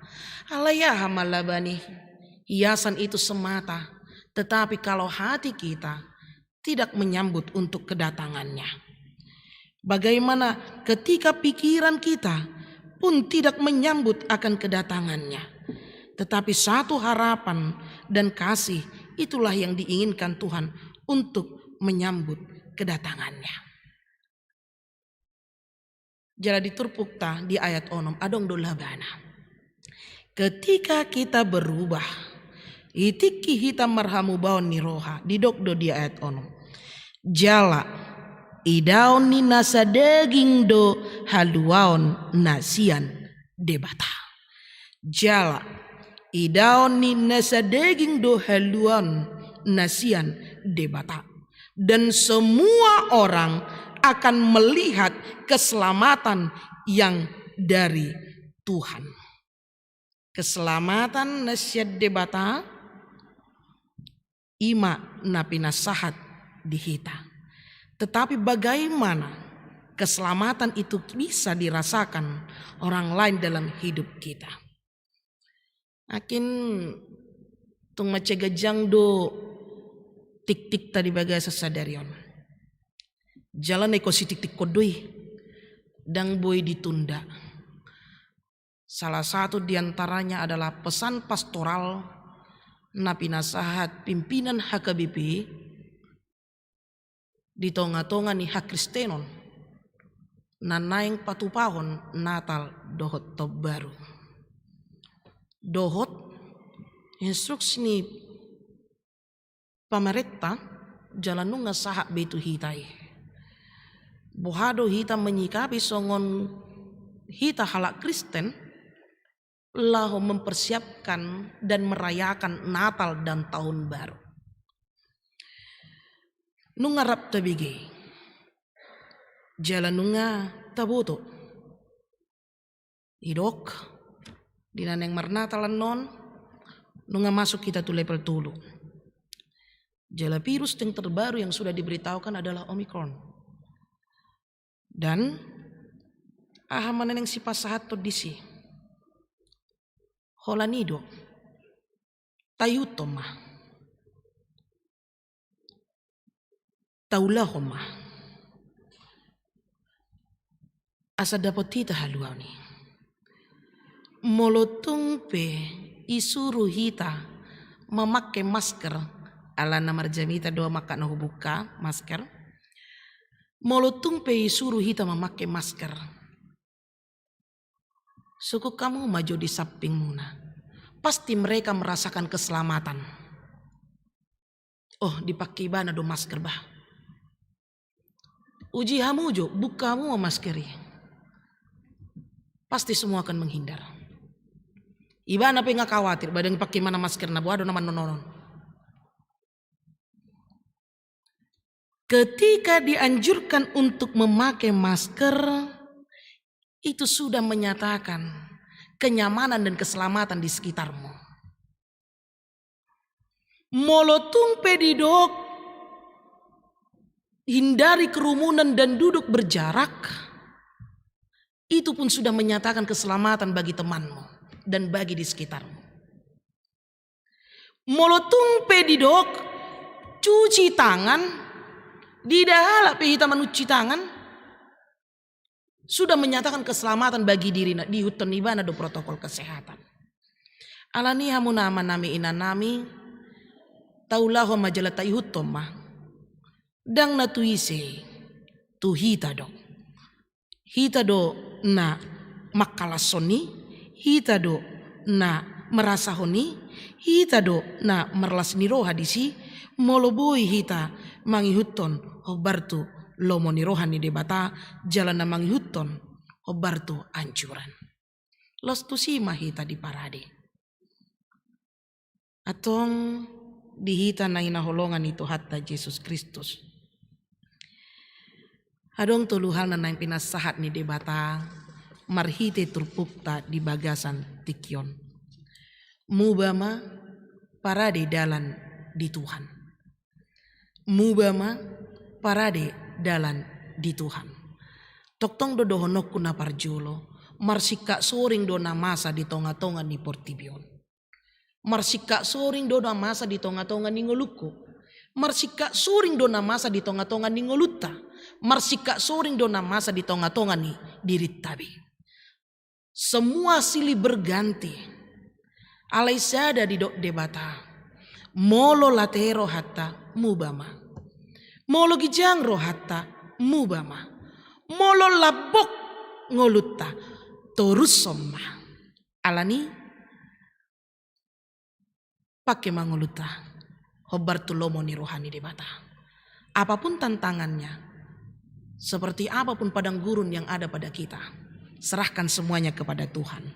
Alai aha ma labana i? Hiasan itu semata, tetapi kalau hati kita tidak menyambut untuk kedatangannya. Bagaimana ketika pikiran kita pun tidak menyambut akan kedatangannya? Tetapi satu harapan dan kasih, itulah yang diinginkan Tuhan untuk menyambut kedatangannya. Jala di turpukta di ayat onom adong do labana. Ketika kita berubah, i tingki hita marhamubaon ni roha, didok do di ayat onom. Jala idaon ni na sadaging do haluaon na sian Debata. Jala idaon ni na sadaging do haluaon na sian Debata. Dan semua orang akan melihat keselamatan yang dari Tuhan. Keselamatan na sian Debata, i ma na pinasahat di hita. Tetapi bagaimana keselamatan itu bisa dirasakan orang lain dalam hidup kita? Nangkin tung mansai ganjang do tiktikta di bagasan sadari on. Jala na ingkon sitiktikkon do i, ndang boi ditunda. Salah satu di antaranya adalah pesan pastoral na pinasahat pimpinan H K B P di tongatonga ni hakristenon na naeng patupahon Natal dohot Taon Baru. Dohot instruksi ni pamarenta, jala nunga sahat be tu hita i. Boha do hita menyikapi songon hita halak Kristen laho mempersiapkan dan merayakan Natal dan Tahun Baru? Nunga rap tabege, jala nunga taboto. Didok, di na naeng marnatal annon, nunga masuk hita tu level tolu. Jala virus yang terbaru yang sudah diberitahukan adalah Omicron. Dan aha ma na naeng sipasahathon disi? Holan i do, taihuthon ma, taulahon ma, asa dapot hita haluaon i. Molo tung pe isuru hita mamake masker, ala na marjamita do angka na hubuka masker. Molo tung pe isuru hita mamake masker, sungkun hamu ma jo di sampingmuna. Pasti mereka merasakan keselamatan. Oh, dipake ibana do masker bah. Uji hamu jo, buka hamu ma masker i. Pasti semua akan menghindar. Ibana pe nga khawatir, ba ndang dipake ibana masker, na boha do na manononhon. Ketika dianjurkan untuk memakai masker, itu sudah menyatakan kenyamanan dan keselamatan di sekitarmu. Molo tung pe didok hindari kerumunan dan duduk berjarak, itu pun sudah menyatakan keselamatan bagi temanmu dan bagi di sekitarmu. Molo tung pe didok cuci tangan, diida halak pe hita manuci tangan, sudah menyatakan keselamatan bagi dirina, diihuthon ibana do protokol kesehatan. Alani i hamu amanami inanami, taulahon ma jala taihuthon ma. Ndang na tu ise, tu hita do. Hita do na mangkalashon i, hita do na marasahon i, hita do na marlas ni roha disi, molo boi hita mangihuthon hombar tu lomo ni roha ni Debata, jala na mangihuthon hombar tu anjuran. Laos tusi ma hita diparade. Antong di hita na hinaholongan ni Tuhanta Jesus Kristus, adong tolu hal na naeng pinasahat ni Debata marhite turpukta di bagasan tingki on. Muba ma, parade dalan di Tuhan. Muba ma, parade dalan di Tuhan. Tongtong do dohononku na parjolo, marsingkat soring do na masa di tongatonga ni portibi on. Marsingkat soring do na masa di tongatonga ni ngolungku. Marsingkat soring do na masa di tongatonga ni ngolunta. Marsingkat soring do na masa di tongatonga ni dirinta be. Semua silih berganti. Alai sada didok Debata. Molo late rohanta, muba ma. Molo ginjang rohanta, muba ma. Molo lambok ngolunta, torushon ma. Alani, pangke ma ngolunta hombar tu lomo ni roha ni Debata. Apapun tantangannya, seperti apapun padang gurun yang ada pada kita, serahkan semuanya kepada Tuhan.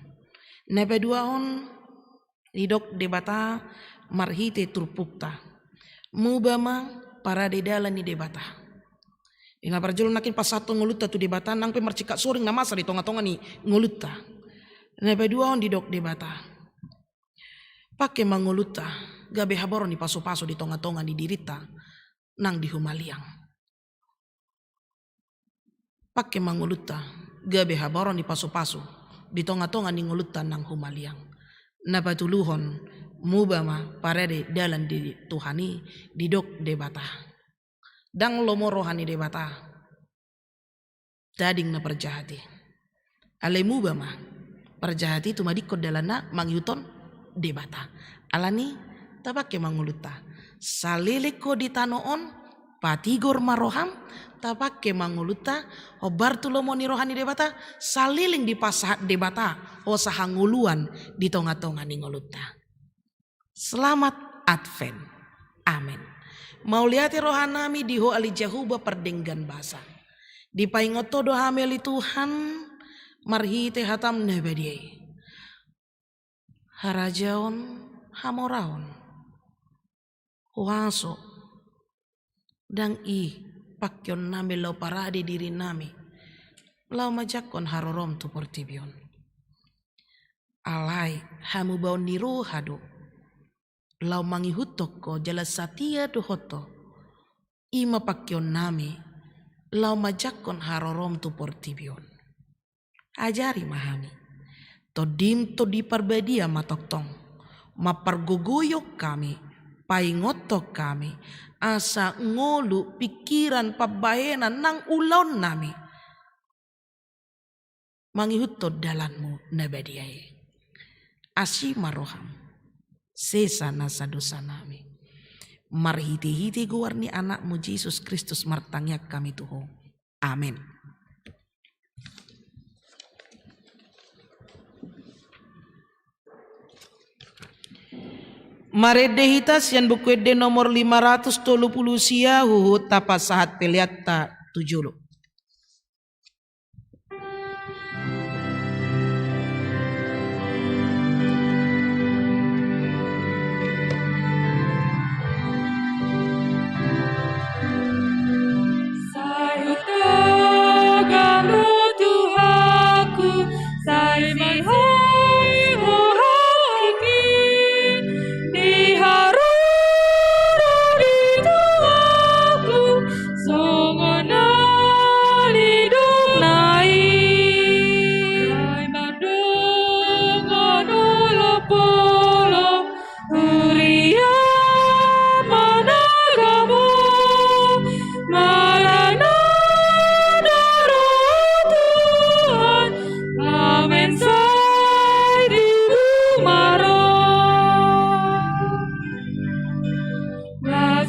Na paduahon, didok Debata marhite turpukta. Muba ma, parade dalan ni Debata. Di na parjolo nangkin pasahathon ngolunta tu Debata, nang pe marsingkat soring na masa di tongatonga ni ngolunta. Na paduahon, didok Debata. Pangke ma ngolunta gabe habaron ni pasupasu di tongatonga ni dirinta nang di humaliang. Pangke ma ngolunta gabe habaron ni pasupasu di tongatonga ni ngolunta nang humaliang. Na patoluhon, muba ma, parade dalan di Tuhan i, didok Debata. Ndang lomo roha ni Debata daging na parjahat i. Alai muba ma, parjahat i tumadingkon dalanna mangihuthon Debata. Alani, tapangke ma ngolunta. Saleleng ho di tano on, patigor ma roham, tapangke ma ngolunta hombar tu lomo ni roha ni Debata, saleleng dipasahat Debata hosa hangoluan di tongatonga ni ngolunta. Selamat Advent. Amen. Mauliate rohanami di Ho ale Jahowa pardenggan basa. Dipaingot Ho do hami ale Tuhan marhite hataM na badia i. Harajaon, hamoraon, huaso, ndang i pangkeonnami laho parade dirinami laho manjangkon haroroM tu portibi on. Alai hamubaon ni roha do laho mangihuthon Ho jala satia dohot Ho. I ma pangkeonnami laho manjangkon haroroM tu portibi on. Ajari ma hami. TondiM Tondi Parbadia ma tongtong mampargogoihon hami, paingothon hami, asa ngolu, pingkiran, pambahenan nang ulaonnami mangihuthon dalanMu na badia i. Asi ma rohaM, sesa nasa dosanami. Marhitehite goar ni AnakMu Jesus Kristus martangiang hami tu Ho. Amen. Marende hita sian Buku Ende nomor lima ratus tolu pulu sia, huhut tapasahat peleanta tu jolo.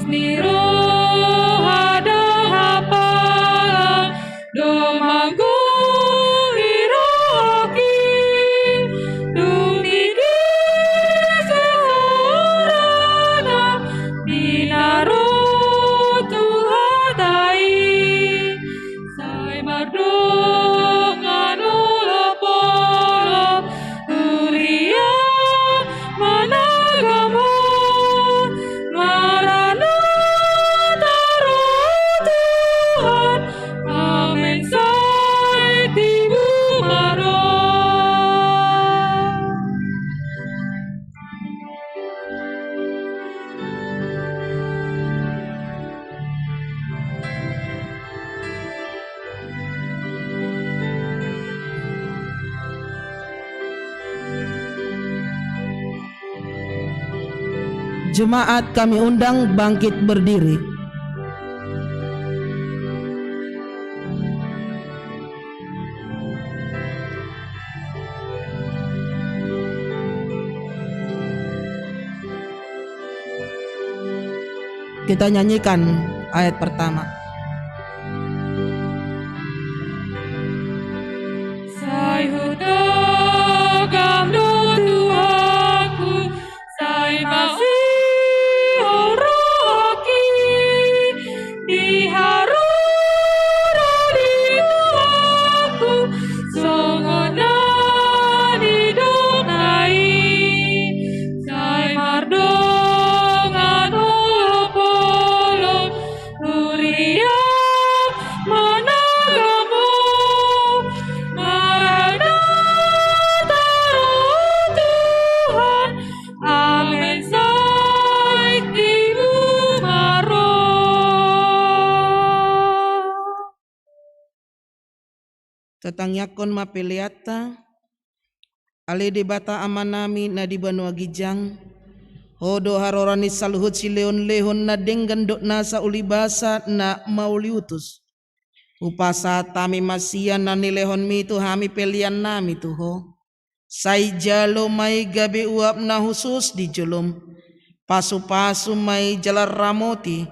Ni roha do hapalang do manggohi rohangki, dung didok ni sorana di na ro tu hata i. Sai mardongan olopolop huria managam Ho, Maranatha ro Tuhan, amen, sai tibu ma ro. Jemaat kami undang bangkit berdiri. Kita nyanyikan ayat pertama. Sai hutogam do Tuhanku, sai masihol rohangki, di haroro ni Tuhanku, songon na nidokna i. Sai mardongan olopolop huria managam Ho, Maranatha ro Tuhan, amen, sai tibu ma ro. Tatangiangkon ma peleanta. Ale Debata Amanami na di banua ginjang, Ho do haroro ni saluhut silehonlehon na denggan dohot nasa ulibasa na mauliutus. Hupasahat hami ma sian na nilehonmi tu hami peleannami tu Ho. Sai jalo ma i gabe uap na hushus di jolom. Pasupasu ma i jala ramoti,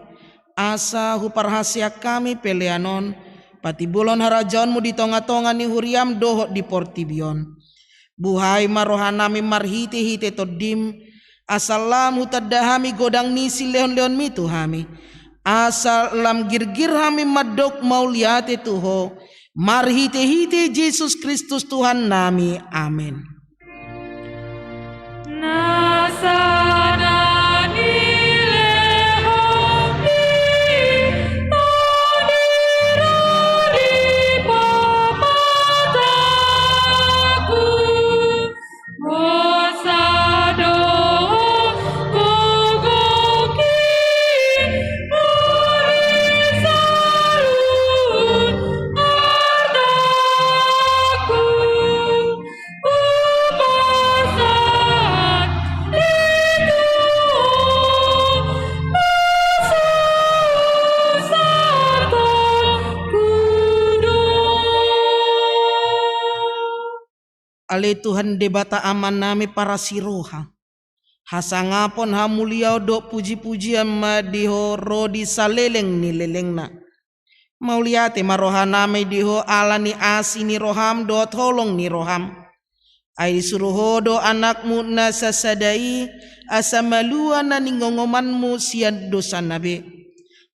asa huparhaseang hami pelean on patimbulhon harajaonmu di tongatonga ni huriam dohot di portibi on. Buhai ma rohanami marhitehite Tondim, asa lam hutanda hami godang ni silehonlehonmi tu hami, asa lam girgir hami mandok mauliate tu Ho, marhitehite Jesus Kristus Tuhannami. Amen. Nasa na nilehonmi, tadi ro di pamatangku, hosa do gogongki, boi saluhut artangku. Hupasahat i tu Ho, pasausarhonku do. Ale Tuhan Debata Amanami parasi roha, hasangapon, hamuliaon dohot pujipujian ma di Ho ro di saleleng ni lelengna. Mauliate ma rohanami di Ho ala ni asi ni roham dohot holong ni roham. Ai disuru Ho do Anakmu na sasada i, asa malua na ningongomanmu sian dosana be.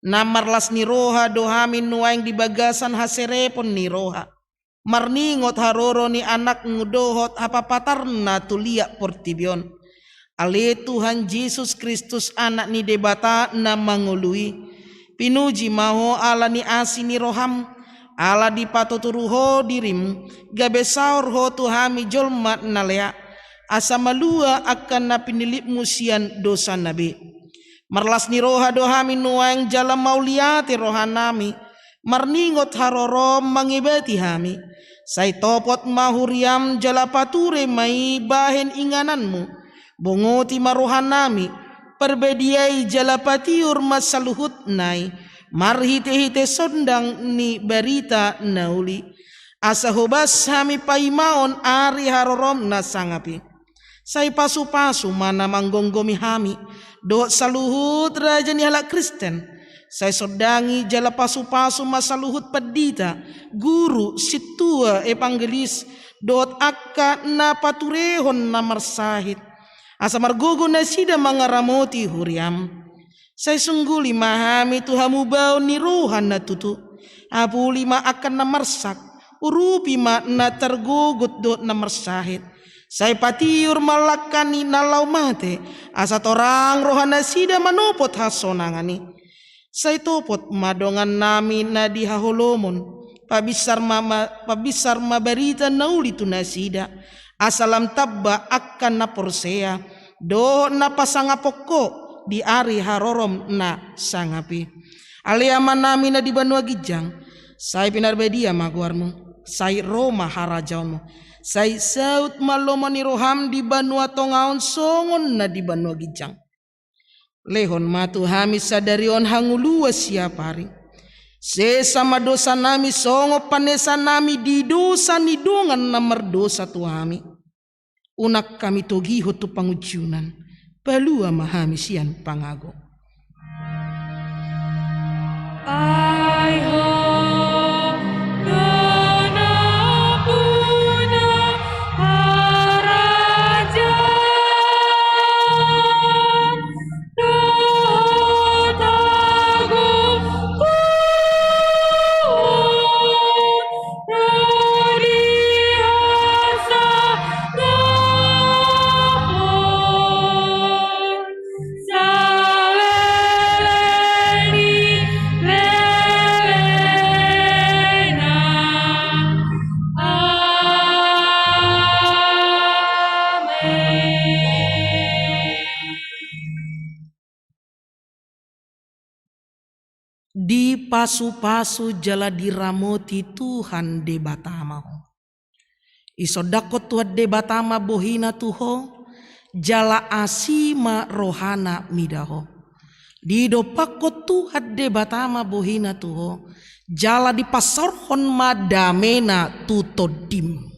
Na marlas ni roha do hami nuaeng di bagasan haserepon ni roha, marningot haroro ni Anakmu dohot hapapatarna tu liat portibi on. Ale Tuhan Jesus Kristus, Anak ni Debata na mangolu i, pinuji ma Ho ala ni asi ni roham, ala dipatuturu Ho dirim, gabe saor Ho tu hami jolma na lea, asa malua angka na pinillitmu sian dosana be. Marlas ni roha do hami nuaeng jala mauliate rohanami, marningot harorom mangibati hami. Sai topot ma huriam jala pature ma i bahen ingananmu. Bongoti ma rohanami, Parbadia i, jala patiur ma saluhutna i, marhitehite sondang ni barita na uli. Asa hobas hami paimaon ari harorom na sangap i. Sai pasupasu ma na manggomgomi hami, dohot saluhut raja ni halak Kristen. Sai sondangi jala pasupasu ma saluhut pandita, guru, sintua, evangelis, dohot angka na paturehon na marsahit, asa margogo nasida mangaramoti huriam. Sai sungguli ma hami tu hamubaon ni roha na tutu. Apuli ma angka na marsak, urupi ma na targogot dohot na marsahit. Sai patiur ma langka ni na laho mate, asa torang roha nasida manopot hasonangan i. Sai topot ma dongannami na di haholomon, pabinsar ma, ma, pabinsar ma barita na uli tu nasida, asa lam tamba angka na porsea, dohot na pasangaphon Ho di ari harorom na sangap i. Ale Amanami na di banua ginjang, sai pinarbadia ma goarMu, sai ro ma harajaonMu, sai saut ma lomo ni rohaM di banua tonga on songon na di banua ginjang. Lehon ma tu hami sadari on hangoluan siapari. Sesa ma dosanami songon panesanami di dosa ni dongan na mardosa tu hami. Unang hami togihon tu pangunjunan, palua ma hami sian pangago. Ai Ho do na punya harajaon dohot agogoon. Dipasupasu jala diramoti Tuhan Debata ma ho. Isondangkon Tuhan Debata ma bohina tu ho, jala asi ma rohana mida ho. Didompakkon Tuhan Debata ma bohina tu ho, jala dipasaorhon ma damena tu tondim.